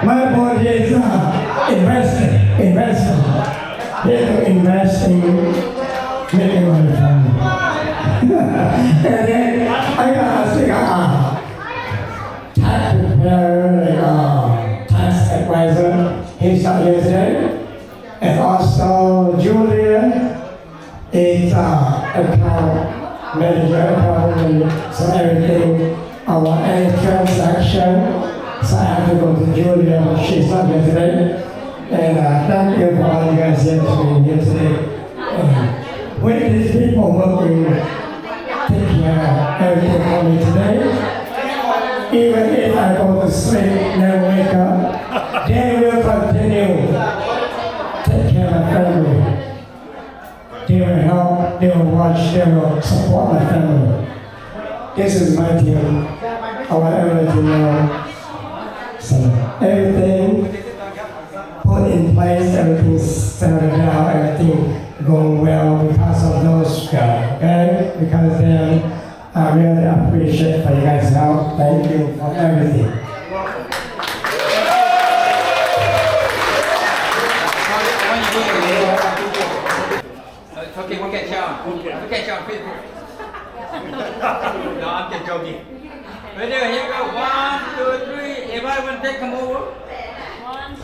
Michael is a investor, investor. He is investing, making money from. And then I got a cigar. Tax preparer, like, uh, tax advisor, he's not here today. And also Julia is, uh, account manager, account manager, so everything, our any transaction, so I have to go to Julia, but she's not here today. And, uh, thank you for all you guys here to be here today. And With these people working, take care of everything for me today. Even if I go to sleep, never wake up, they will continue take care of my family. They will help, they will watch, they will support my family. This is my team. I want everyone to know. So everything put in place, everything settled down, everything going well because of those guys, okay? Because of them, I really appreciate for you guys' help. Thank you for everything. Uh, it's okay, we can share on. We can share on Facebook. No, I'm just joking. Ready, here we go. One, two, three. Everyone take, come over. One, two,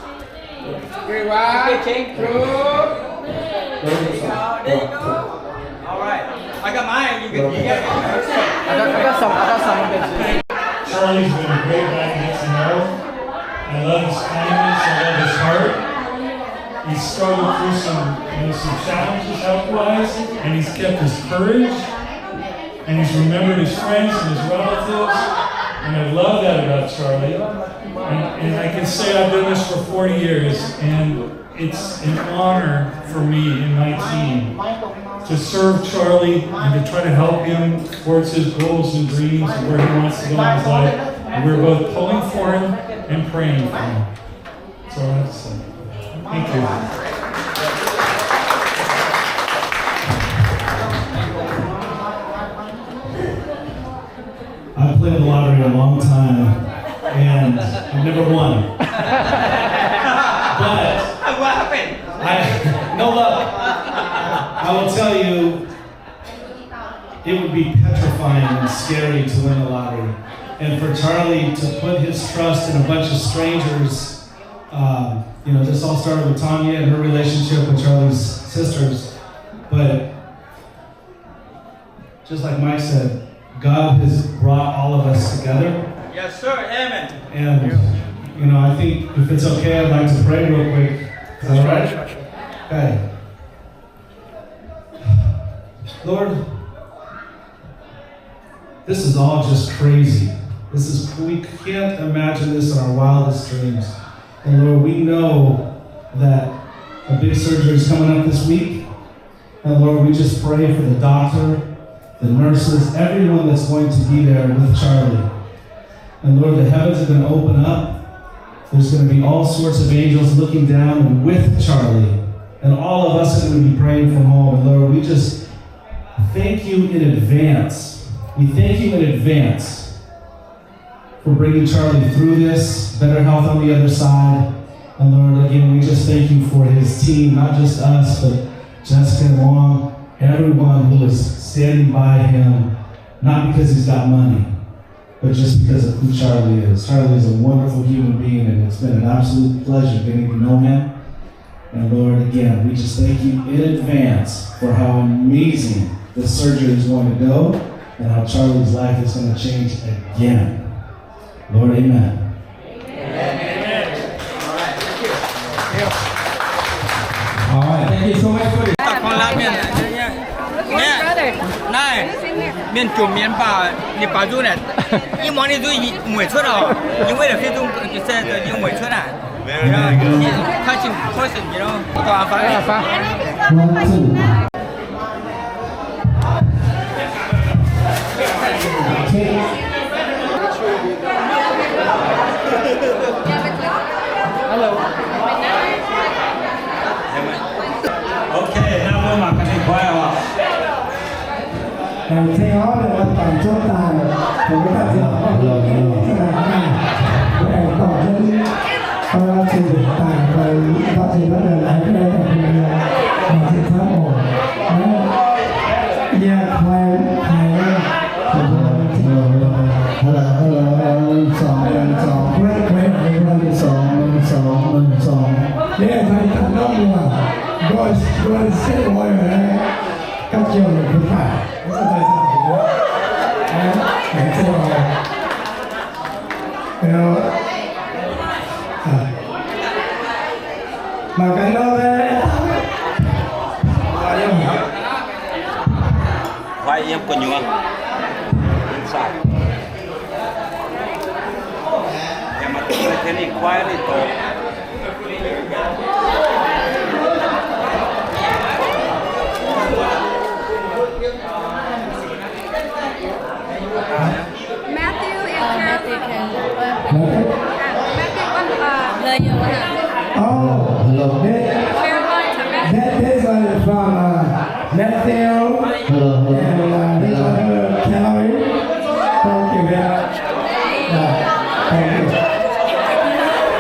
three. Three, one, okay, change. Two. There you go. There you go. All right. I got mine. You can, you got it. I got, I got some. I got some. Charlie's been a great guy to get to know. I love his kindness. I love his heart. He struggled through some, you know, some challenges health-wise, and he's kept his courage, and he's remembered his friends and his relatives, and I love that about Charlie. And, and I can say I've done this for forty years, and it's an honor for me and my team to serve Charlie and to try to help him towards his goals and dreams and where he wants to go in his life. And we're both pulling for him and praying for him. That's all I have to say. Thank you. I played the lottery a long time, and I've never won. But what happened? I, no luck. I will tell you, it would be petrifying and scary to win the lottery. And for Charlie to put his trust in a bunch of strangers, um, you know, this all started with Tanya and her relationship with Charlie's sisters. But just like Mike said, God has brought all of us together. Yes, sir. Amen. And, you know, I think if it's okay, I'd like to pray real quick. Is that all right? Okay. Lord, this is all just crazy. This is, we can't imagine this in our wildest dreams. And Lord, we know that a big surgery is coming up this week. And Lord, we just pray for the doctor, the nurses, everyone that's going to be there with Charlie. And Lord, the heavens are gonna open up. There's gonna be all sorts of angels looking down with Charlie. And all of us are gonna be praying from home. And Lord, we just thank you in advance. We thank you in advance for bringing Charlie through this, better health on the other side. And Lord, again, we just thank you for his team, not just us, but Jessica and Wong, everyone who is standing by him, not because he's got money, but just because of who Charlie is. Charlie is a wonderful human being, and it's been an absolute pleasure getting to know him. And Lord, again, we just thank you in advance for how amazing this surgery is going to go and how Charlie's life is gonna change again. Lord, amen. Amen. All right, thank you. All right, thank you so much for the 大方拉面。 Naaiv, mienh jomc mienh baac ninh baaux nzung naaic, yie muangx ninh nzung mueic cuotv oc. Yie wuov deix fiev zung se yie mueic cuotv naaic. Very, very good. Touching person, you know. Hello. Okay, now we'll mark it quiet. Thank you. Hello, hello, hello, สอง หนึ่ง สอง เควส เควส หนึ่ง สอง หนึ่ง สอง หนึ่ง สอง เนี่ย ทางด้านนอกดีกว่า โดย โดยเส้นลอยอยู่แล้ว ก็เกี่ยวหลวงปู่ทาด ไม่เข้าใจสถานะนะ ไหนจะลอย แล้ว อ่ะ มากันนอกเลย มาเยี่ยมครับ Kuaaiv yiem gu'nyuoz. Yiem sai. Yiem maaih deix kuaaiv ninh doqc. Matthew and Carol. Matthew can. Matthew, what, uh, oh, hello. This, Carol, uh, this, this one is from, uh, Matthew. Hello, hello. And, uh, his other Carrie. Thank you very much. Yeah, thank you.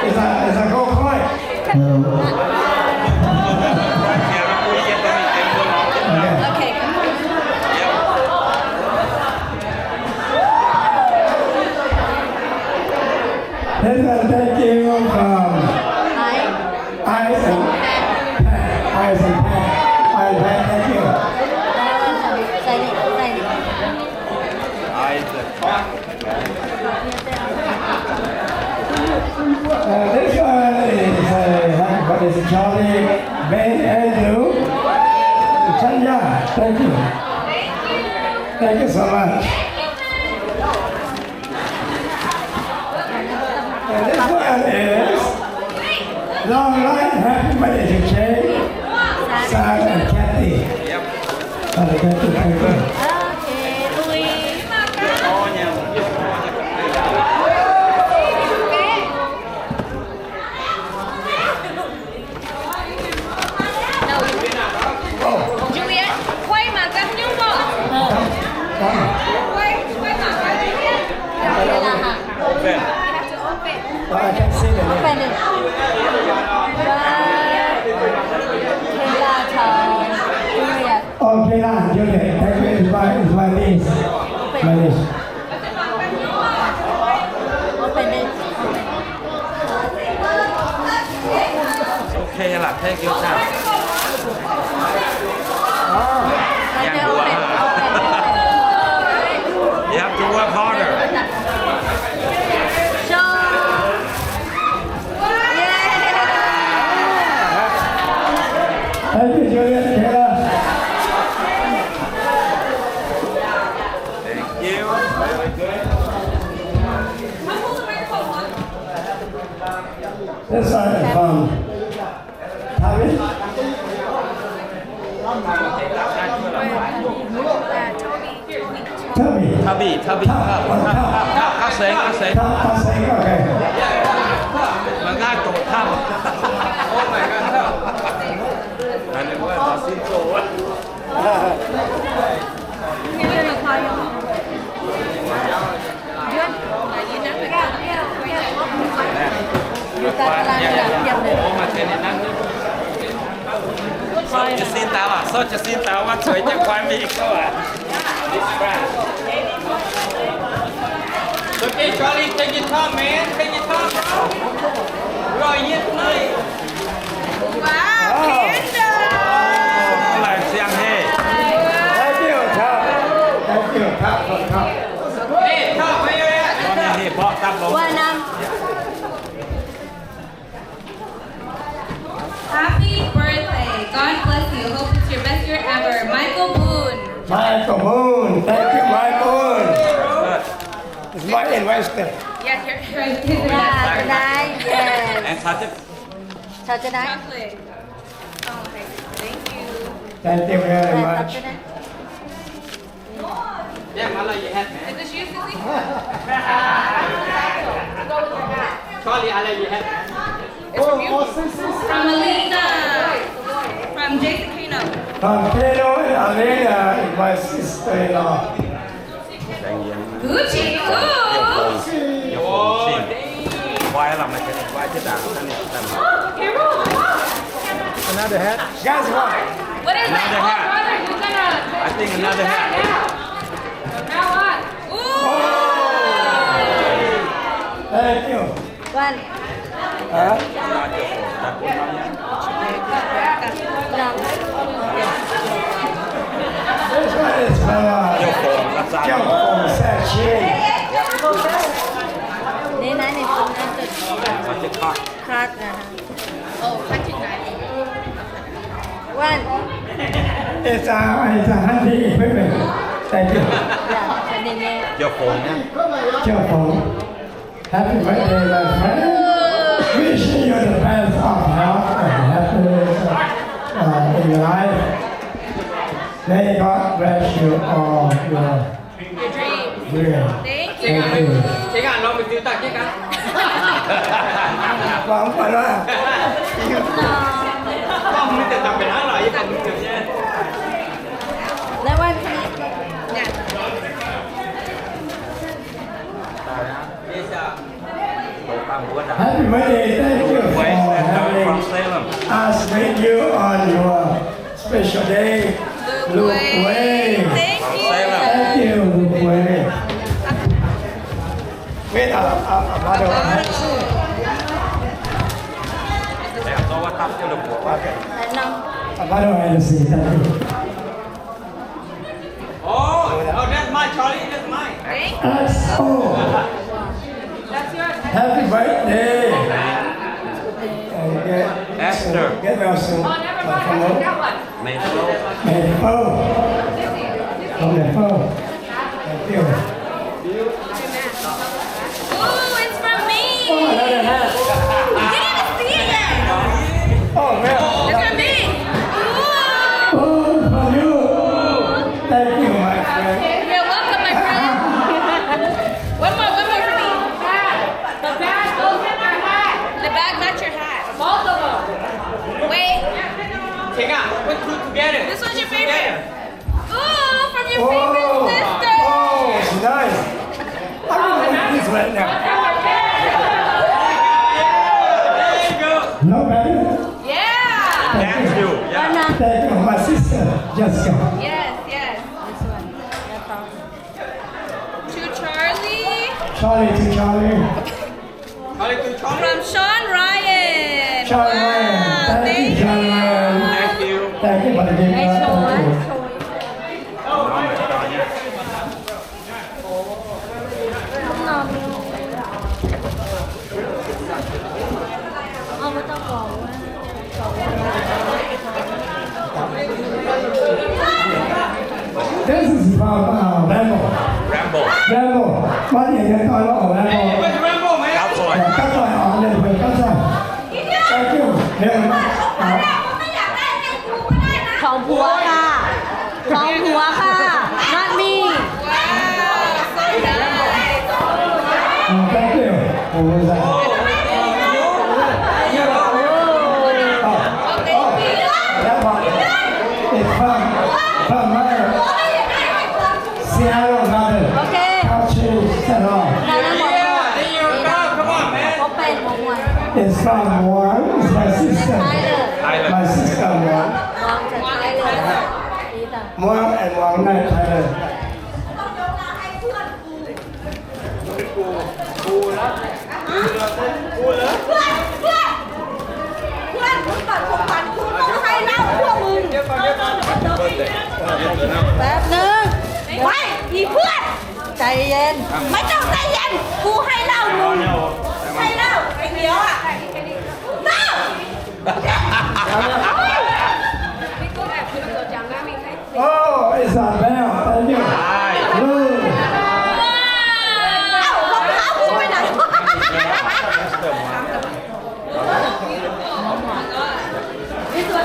Is that, is that go quiet? Hello. Okay. Okay. This one, thank you from Ice and Pat. Ice and Pat. Ice and Pat, thank you. Uh, this one is, uh, what is it, Charlie, Ben, Andrew, Tanya. Thank you. Thank you so much. And this one is long life, happy marriage, okay? Sam and Kathy. Sam and Kathy, thank you. Juliet, quay mangc gaax nyungc nor. Quay, quay mangc gaax Juliet. Open it. Kayla caux Juliet. Oh, Kayla, Juliet. Thank you. It's my, it's my niece. My niece. Open it. It's okay lah, take your time. You have to work harder. Thank you, Juliet. Thank you. Very good. This side is from Tubby. Tubby, Tubby, Tubby. Tubby, Tubby. Tubby, Tubby. Tubby, Tubby. Tubby, Tubby, okay. Sou jiez sin daaih lorqc, sou jiez sin daaih, maiv cueix jienv kuaaiv mingh gouv aqv. Okay, Charlie, take your time, man. Take your time, bro. We're all here tonight. Wow, Kendall. Like Siang Hei. Thank you, Top. Thank you, Top, for Top. Hey, Top, where you at? Hey, Top. One, um, Happy birthday. God bless you. Hope it's your best year ever. Michael Boone. Michael Boone. Thank you, Michael Boone. It's my investor. Yes, you're right. Nice, yes. And chocolate. Chocolate. Chocolate. Oh, okay. Thank you. Thank you very much. Is this you, Susie? Charlie, I let you have it. It's from you? From Melissa. From Jason Kano. From Kano and Alina, my sister-in-law. Gucci. Ooh. Another hat? Guess what? What is that? Another hat. Oh, brother, you gotta, I think another hat. Now what? Ooh. Thank you. One. Huh? This one is from, uh, Jiao Fong Sachin. Card, uh-huh. Oh, card tonight. One. It's a, it's a hunting equipment. Thank you. Jauv Fong. Jauv Fong. Happy birthday, my friend. Wishing you the best of health and happiness, uh, in your life. May God bless you all your dreams. Thank you. Thank you. Mangc mv buatc aqv. That one. Happy birthday. Thank you for having us meet you on your special day. Lu Kuei. Thank you. Thank you, Lu Kuei. Wait, uh, uh, uh, mother, okay. Uh, mother, I see. Thank you. Oh, oh, that's mine, Charlie. That's mine. Thank you. X O. That's yours. Happy birthday. And get, Esther. Get well soon. Oh, never mind. I got that one. Mei Fou. Mei Fou. From Mei Fou. Thank you. Ooh, it's from me. Oh, another hat. You didn't see it yet. Oh, man. It's from me. Ooh. Oh, from you. Thank you, my friend. You're welcome, my friend. One more, one more for me. The bag goes with your hat. The bag match your hat. Both of them. Wait. Take out. Put two together. This one's your favorite. Together. Ooh, from your favorite sister. Oh, it's nice. I really want this right now. There you go. No better? Yeah. Thank you. Thank you. My sister, Jessica. Yes, yes. This one. That's awesome. To Charlie. Charlie, to Charlie. From Sean Ryan. Sean Ryan. Wow, thank you, Sean Ryan. Thank you. Thank you for the gift. Thank you. 這係 from, uh, Rambo. Rambo. Rambo. Maiv deix nyei dorn lo, Rambo. Hey, where's Rambo, man? Cowboy. Cowboy, oh, yeah, cowboy. Thank you. Yeah. ของผัวค่ะ ของผัวค่ะ not me. Wow, so nice. Oh, thank you. What was that? Oh, oh, that one. It's from, from my Seattle mother. Okay. Country Seattle. It's from Wang. It's my sister. My sister Wang. Wang and Wang Nai Tyler. แป๊บนึง ไม่ อีเพื่อน ใจเย็น ไม่ต้องใจเย็น กูให้เหล้ามึง ให้เหล้า ไอ้เดี๋ยวอ่ะ มึงเล่า Oh, Isabel, thank you. Good. อ้าว รองเท้ากูไปไหนวะ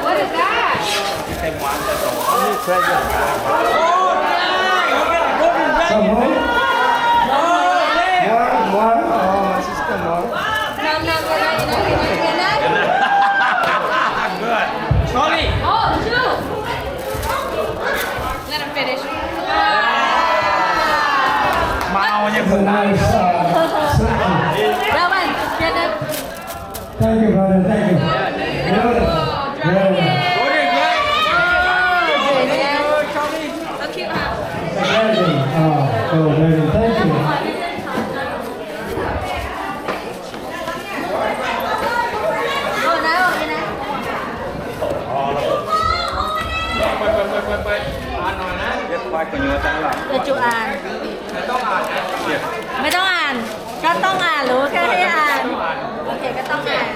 What is that? Come on. One, one. Oh, my sister, one. No, no, no, no, no, no, no, no. Good. Sorry. Oh, shoot. Let him finish. Wow. It's a nice, uh, circle. That one, get it. Thank you, brother. Thank you. Beautiful. Beautiful. Dragon. Dragon. So cute, huh? Dragon. Oh, oh, dragon. Thank you. ไป ไป ไป ไป อ่านหน่อยนะ เดี๋ยวควายขโมยตังค์หลัง เดี๋ยวจูอ่าน ไม่ต้องอ่านนะ ไม่ต้องอ่าน ก็ต้องอ่าน หรือว่าแค่ให้อ่าน โอเค ก็ต้องอ่าน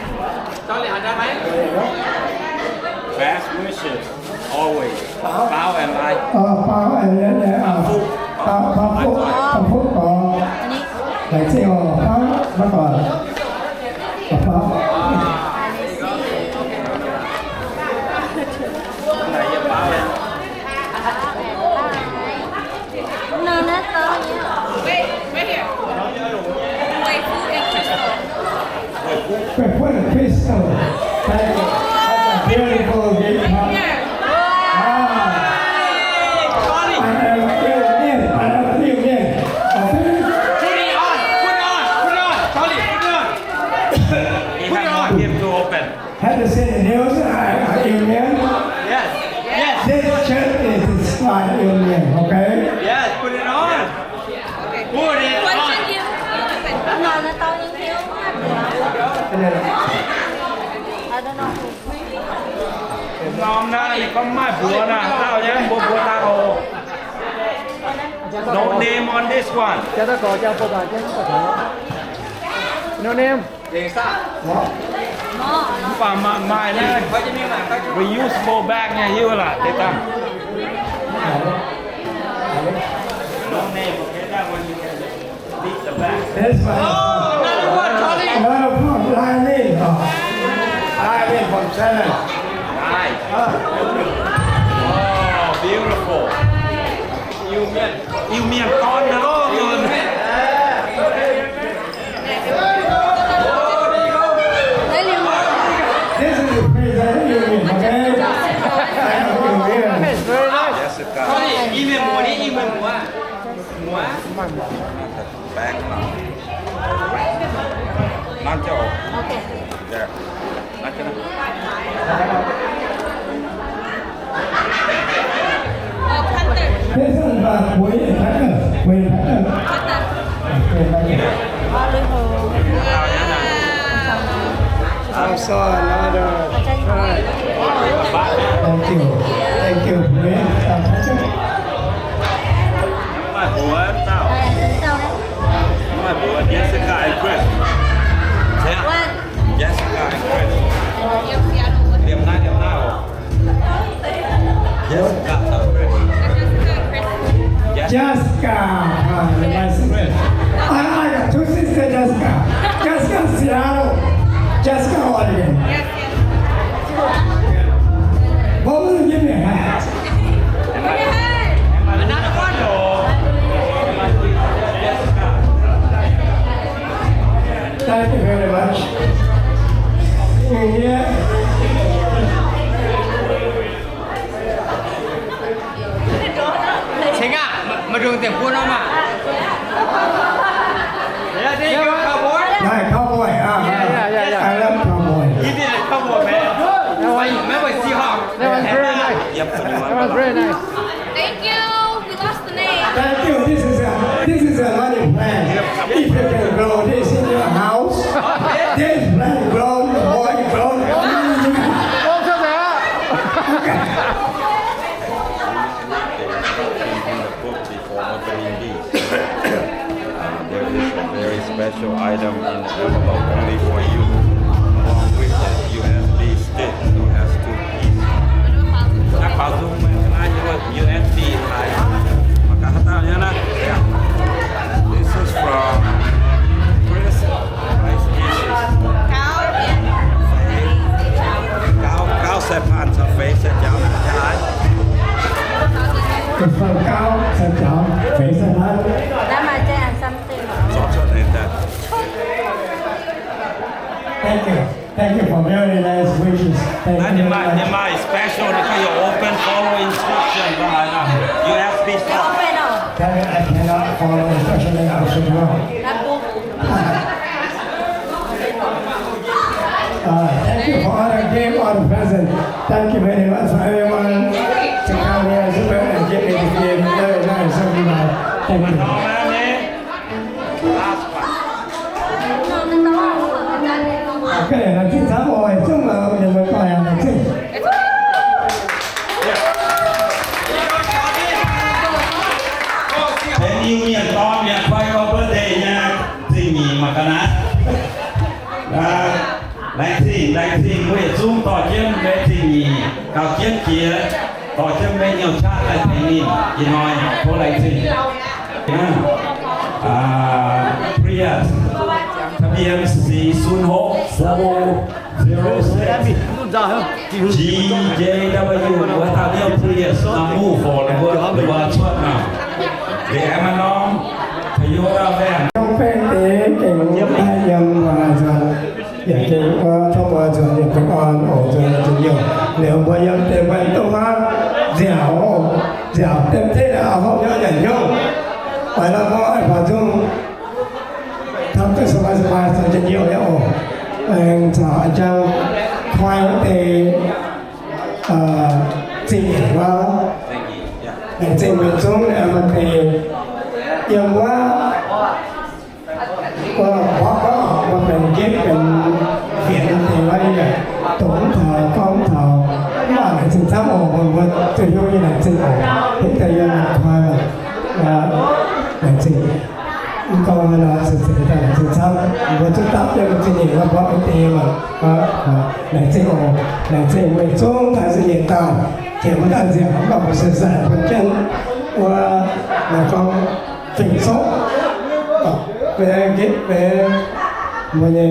เจ้าเหรียญอ่านได้ไหม Best wishes always. Bao and Lai. อ๋อ Bao and Lai เนี่ย อ่ะ Put a crystal. Thank you. That's a beautiful gift. Ah. Iu-Mienh, Iu-Mienh. Put it on, put it on, put it on, Charlie, put it on. Put it on. Him to open. Have you seen the news? Iu-Mienh. Yes, yes. This church is inspired Iu-Mienh, okay? Yes, put it on. Put it on. Norm naaiv ninh gorngv maaih mbuox naaic, dauh nyei mbuox mbuox daaih oc. No name on this one. No name. Mv baac maaih, maaih naaiv reusable bag nyei hiuv laac deix dangh. This one. Another one, Lionel. Lionel from China. Nice. Oh, beautiful. Iu-Mienh, Iu-Mienh dorn nyei lorqc. This is the present Iu-Mienh, okay? Iu-Mienh. Yes, it's got. Iu-Mienh muoz ni, Iu-Mienh muoz. Muoz. Bang. None at all. Okay. There. None at all. This one, uh, wait, uh, wait, uh, okay, thank you. Also another. Thank you. Thank you. Wait, uh, thank you. Mv baac mbuox dauh. Mv baac mbuox Jessica and Chris. Jessica and Chris. Liemh naaiv, liemh naaiv oc. Jessica and Chris. Jessica, uh, my sister. I, I got two sisters, Jessica. Jessica, Seattle. Jessica, Oregon. Both of them give me a hat. Another one. Thank you very much. Thank you. Ceng aqv, maiv ndongc deix buo norm aqv. Yeah, there you go, cowboy. Nice cowboy, ah, yeah, yeah, yeah, yeah. I love cowboy. He did a cowboy, man. That one, remember Seahawk? That one very nice. That one very nice. Thank you. We lost the name. Thank you. This is a, this is a money plant. If you can grow this in your house, this plant grow, the boy grow. Okay. In the book before opening this, uh, there is a very special item in the envelope only for you. Along with the U S B stick, U S B. นักข่าวซูมไปข้างหน้า U S B ถ่าย ประกาศข้างหน้าเนี่ยนะ This is from Chris. Nice dishes. Gauv, Gauv sai-baan caux feix sai-jaux naaic. It's from Gauv sai-jaux, feix sai-baan. Thank you. Thank you for very nice wishes. Thank you very much. Naaiv ninh maaih special, 你可以 open, follow instruction ก็ได้นะ U S B stick. Can I, I cannot follow instruction in Australia. Uh, thank you for all the gift, all the present. Thank you very much for everyone to come here as well and give me the gift. Very nice, everyone. Thank you. Okay, laengz zingh camv oc, zungv mienh muoz-doic, laengz zingh. Benx Iu-Mienh dorn mienh koi gorngv birthday nyei zingh nyeic mangc gaax naaiv. Laengz zingh, laengz zingh mbuo yietc zungv dorh jienv mbuo zingh nyeic gauh jienv jiex, dorh jienv mbuo nyei qaqv daaih tengx ninh ih hnoi tov laengz zingh. Prius, ทะเบียน สี่ศูนย์หก four zero six G J W ไว้ตามเรื่อง Prius นำมู่ for หรือว่า หรือว่า ชวด nor. Liuz aengx maaih norm Toyota van. Yiem baengh deix gengh yiem naaiv yiem, aa, yietc gengh Maiv lorqc, mv baac zungv hnamv duqv sa'maai sa'maai zoux njien-youh nyei oc. Aengx caux a'jang koi wuov deix zingh nyeic wuov, laengz zingh meih zungv maaih deix yiem wuov, mborqv gorngv mbuo benx gitv benx fienx deix wuov, yie dongh mv taux gorngv mv taux, mv baac laengz zingh camv oc, mbuo zuqc hiuv nyei laengz zingh oc. Hiuv deix yiem koi, laengz zingh. Mv gorngv nor, se zeiz daaih laengz zingh camv. Mbuo zungv dapv jienv zingh nyeic wuov mborqv wuov deix mangc. Laengz zingh oc. Laengz zingh meih zungv taaih zingh nyeic daaih, jiex mbuo daaih nziaauc, mv baac mbuo se sai bun jienv wuov, naaiv gorngv fingx-soqv, benx gitv benx mbuo nyei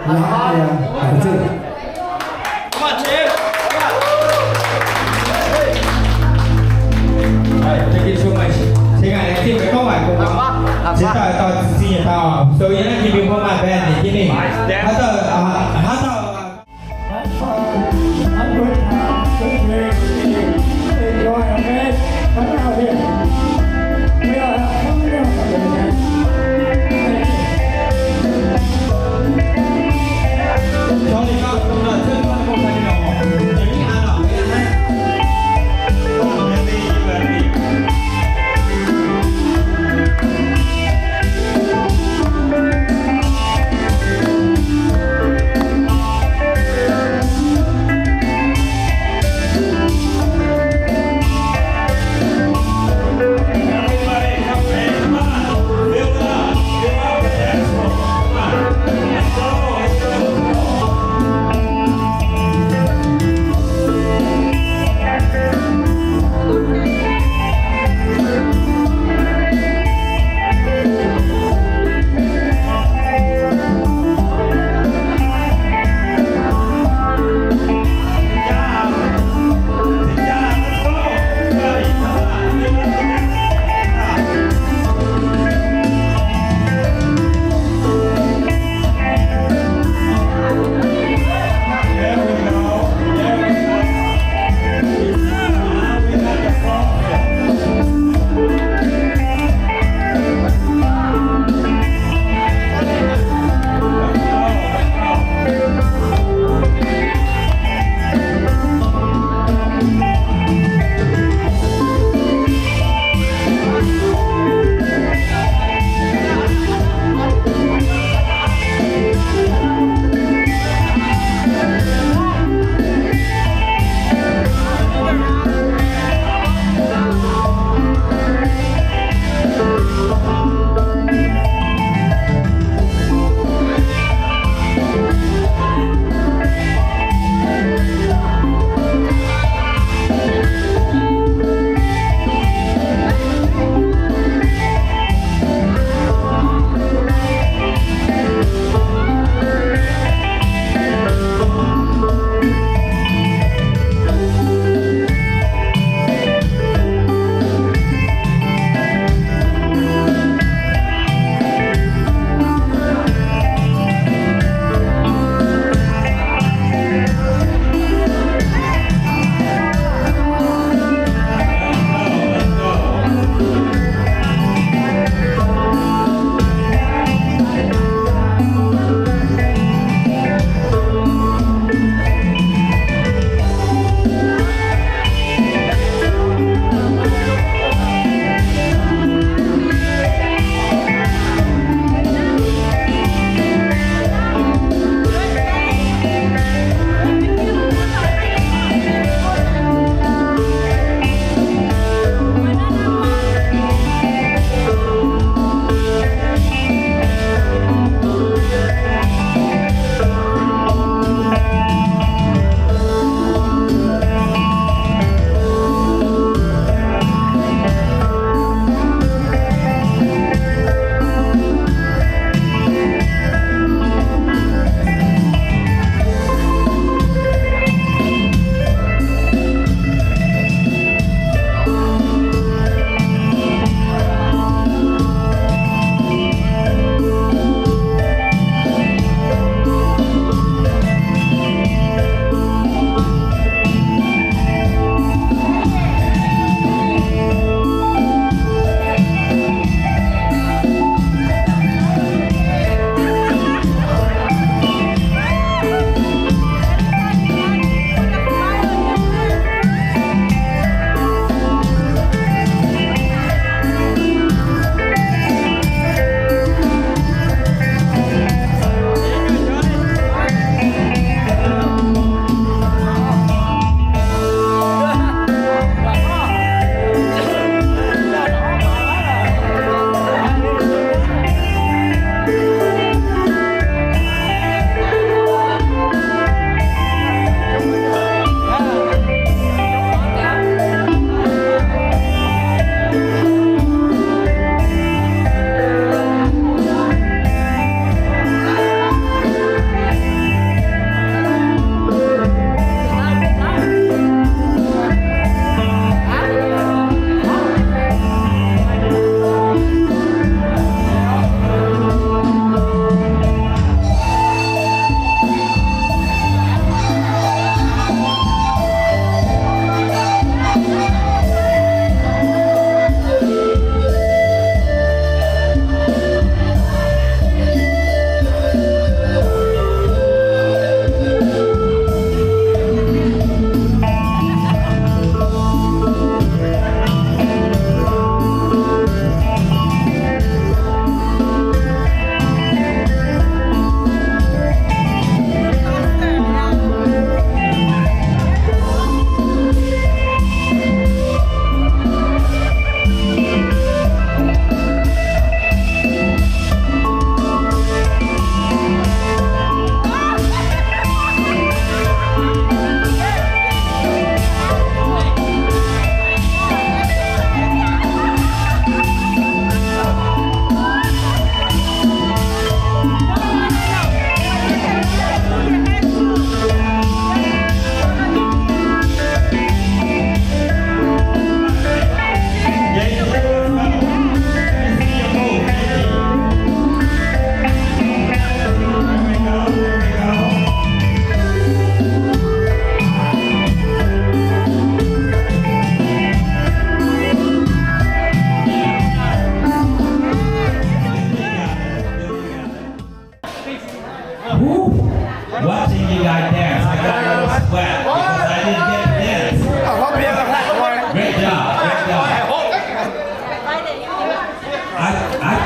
laangz nyei laengz zingh.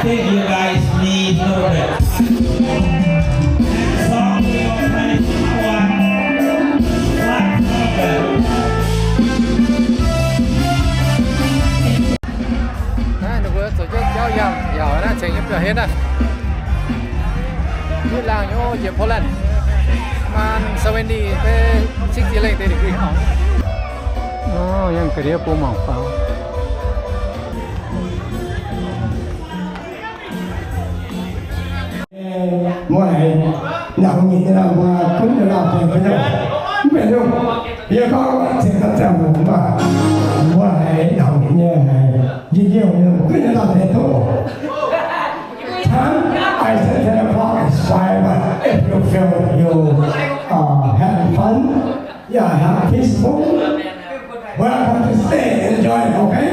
Think you guys need a little bit. Next song, we gonna finish with one. Black Sabbath. Naaiv ninh mbuo zoux jienv jauv yangh yaac naaiv cengx nyei biauv-hlen naaiv. Yietc laangh nyei jiex Portland. Maan seventy, sixty lengh deix degree. Ov, yangh ga'ndiev bun mangc faaux. Mbuo haiz nangc nyitc nyei nor, mbuo gunv nyei nor, mv benx nyungc. Mv benx nyungc. Yie gorngv cingx daaih ziangh hoc mbuo, mbuo haiz nangc nyitc nyei, haiz njien-youh nyei, mbuo gunv nyei nor deix duqv. Time, I said ten o'clock is five, but if you feel you, uh, having fun, yeah, have peaceful, welcome to stay, enjoy, okay?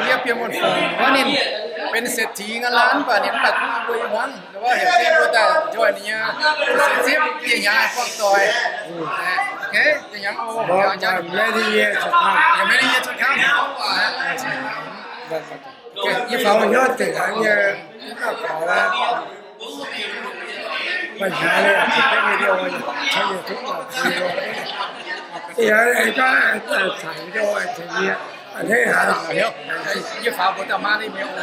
Yie Bienh Muonh Fongc wuov, ninh benx เศรษฐี งินล้าน mv baac ninh mv baac kuv yie mbuo nyei hmuangv. Wuov heuc jienv mbuo daaih njoih ninh nyei, se zipv dieh hnyangx buangh doic. Many years to come. Yie faaux hnyouv deix haic nyei, mv baac faaux baengh hnyangx, yie faaux mbuo dauh maa ninh mi'aqv.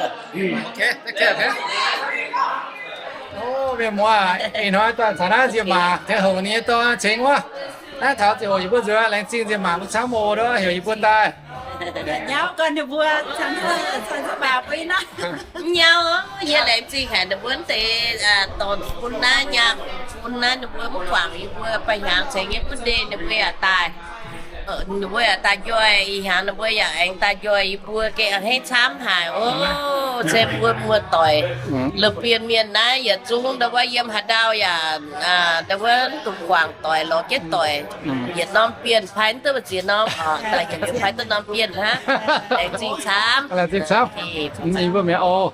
Mienh muoz, ih hnoi daaih caux naaiv nziemc maac tengx houc ninh nyei dorn cingx wuov. Naaiv taux ziangh hoc yie mbuo nzuonx, laengz zingh nziemc maac mbuo camv oc, heuc yie mbuo daaih. Nyauv ganh ninh mbuo, mv nyauv, yie laengz zingh haic ninh mbuo deix dorn bun naaiv nyaanh, bun naaiv ninh mbuo mv guangc yie mbuo, baengh hnyangx ceix nyei butv ndeic ninh mbuo yaac daaih. Ninh mbuo yaac daaih njoih, ih hnyangx ninh mbuo yaac aengx daaih njoih yie mbuo, gengh a'hneiv camv haic oc. Se mbuo muoz-doic, lomh bienh mienh naaiv yietc zungv ndau wuov yiem haaix ndau yaac ndau wuov mv dungx guangc doic, lorz jienv doic. Yietc norm bienh paaiv duqv ziex norm oc, daaih yietc liuz paaiv duqv norm bienh hnangv. Laengz zingh camv. Laengz zingh camv. Yie mbuo mi'aqv oc.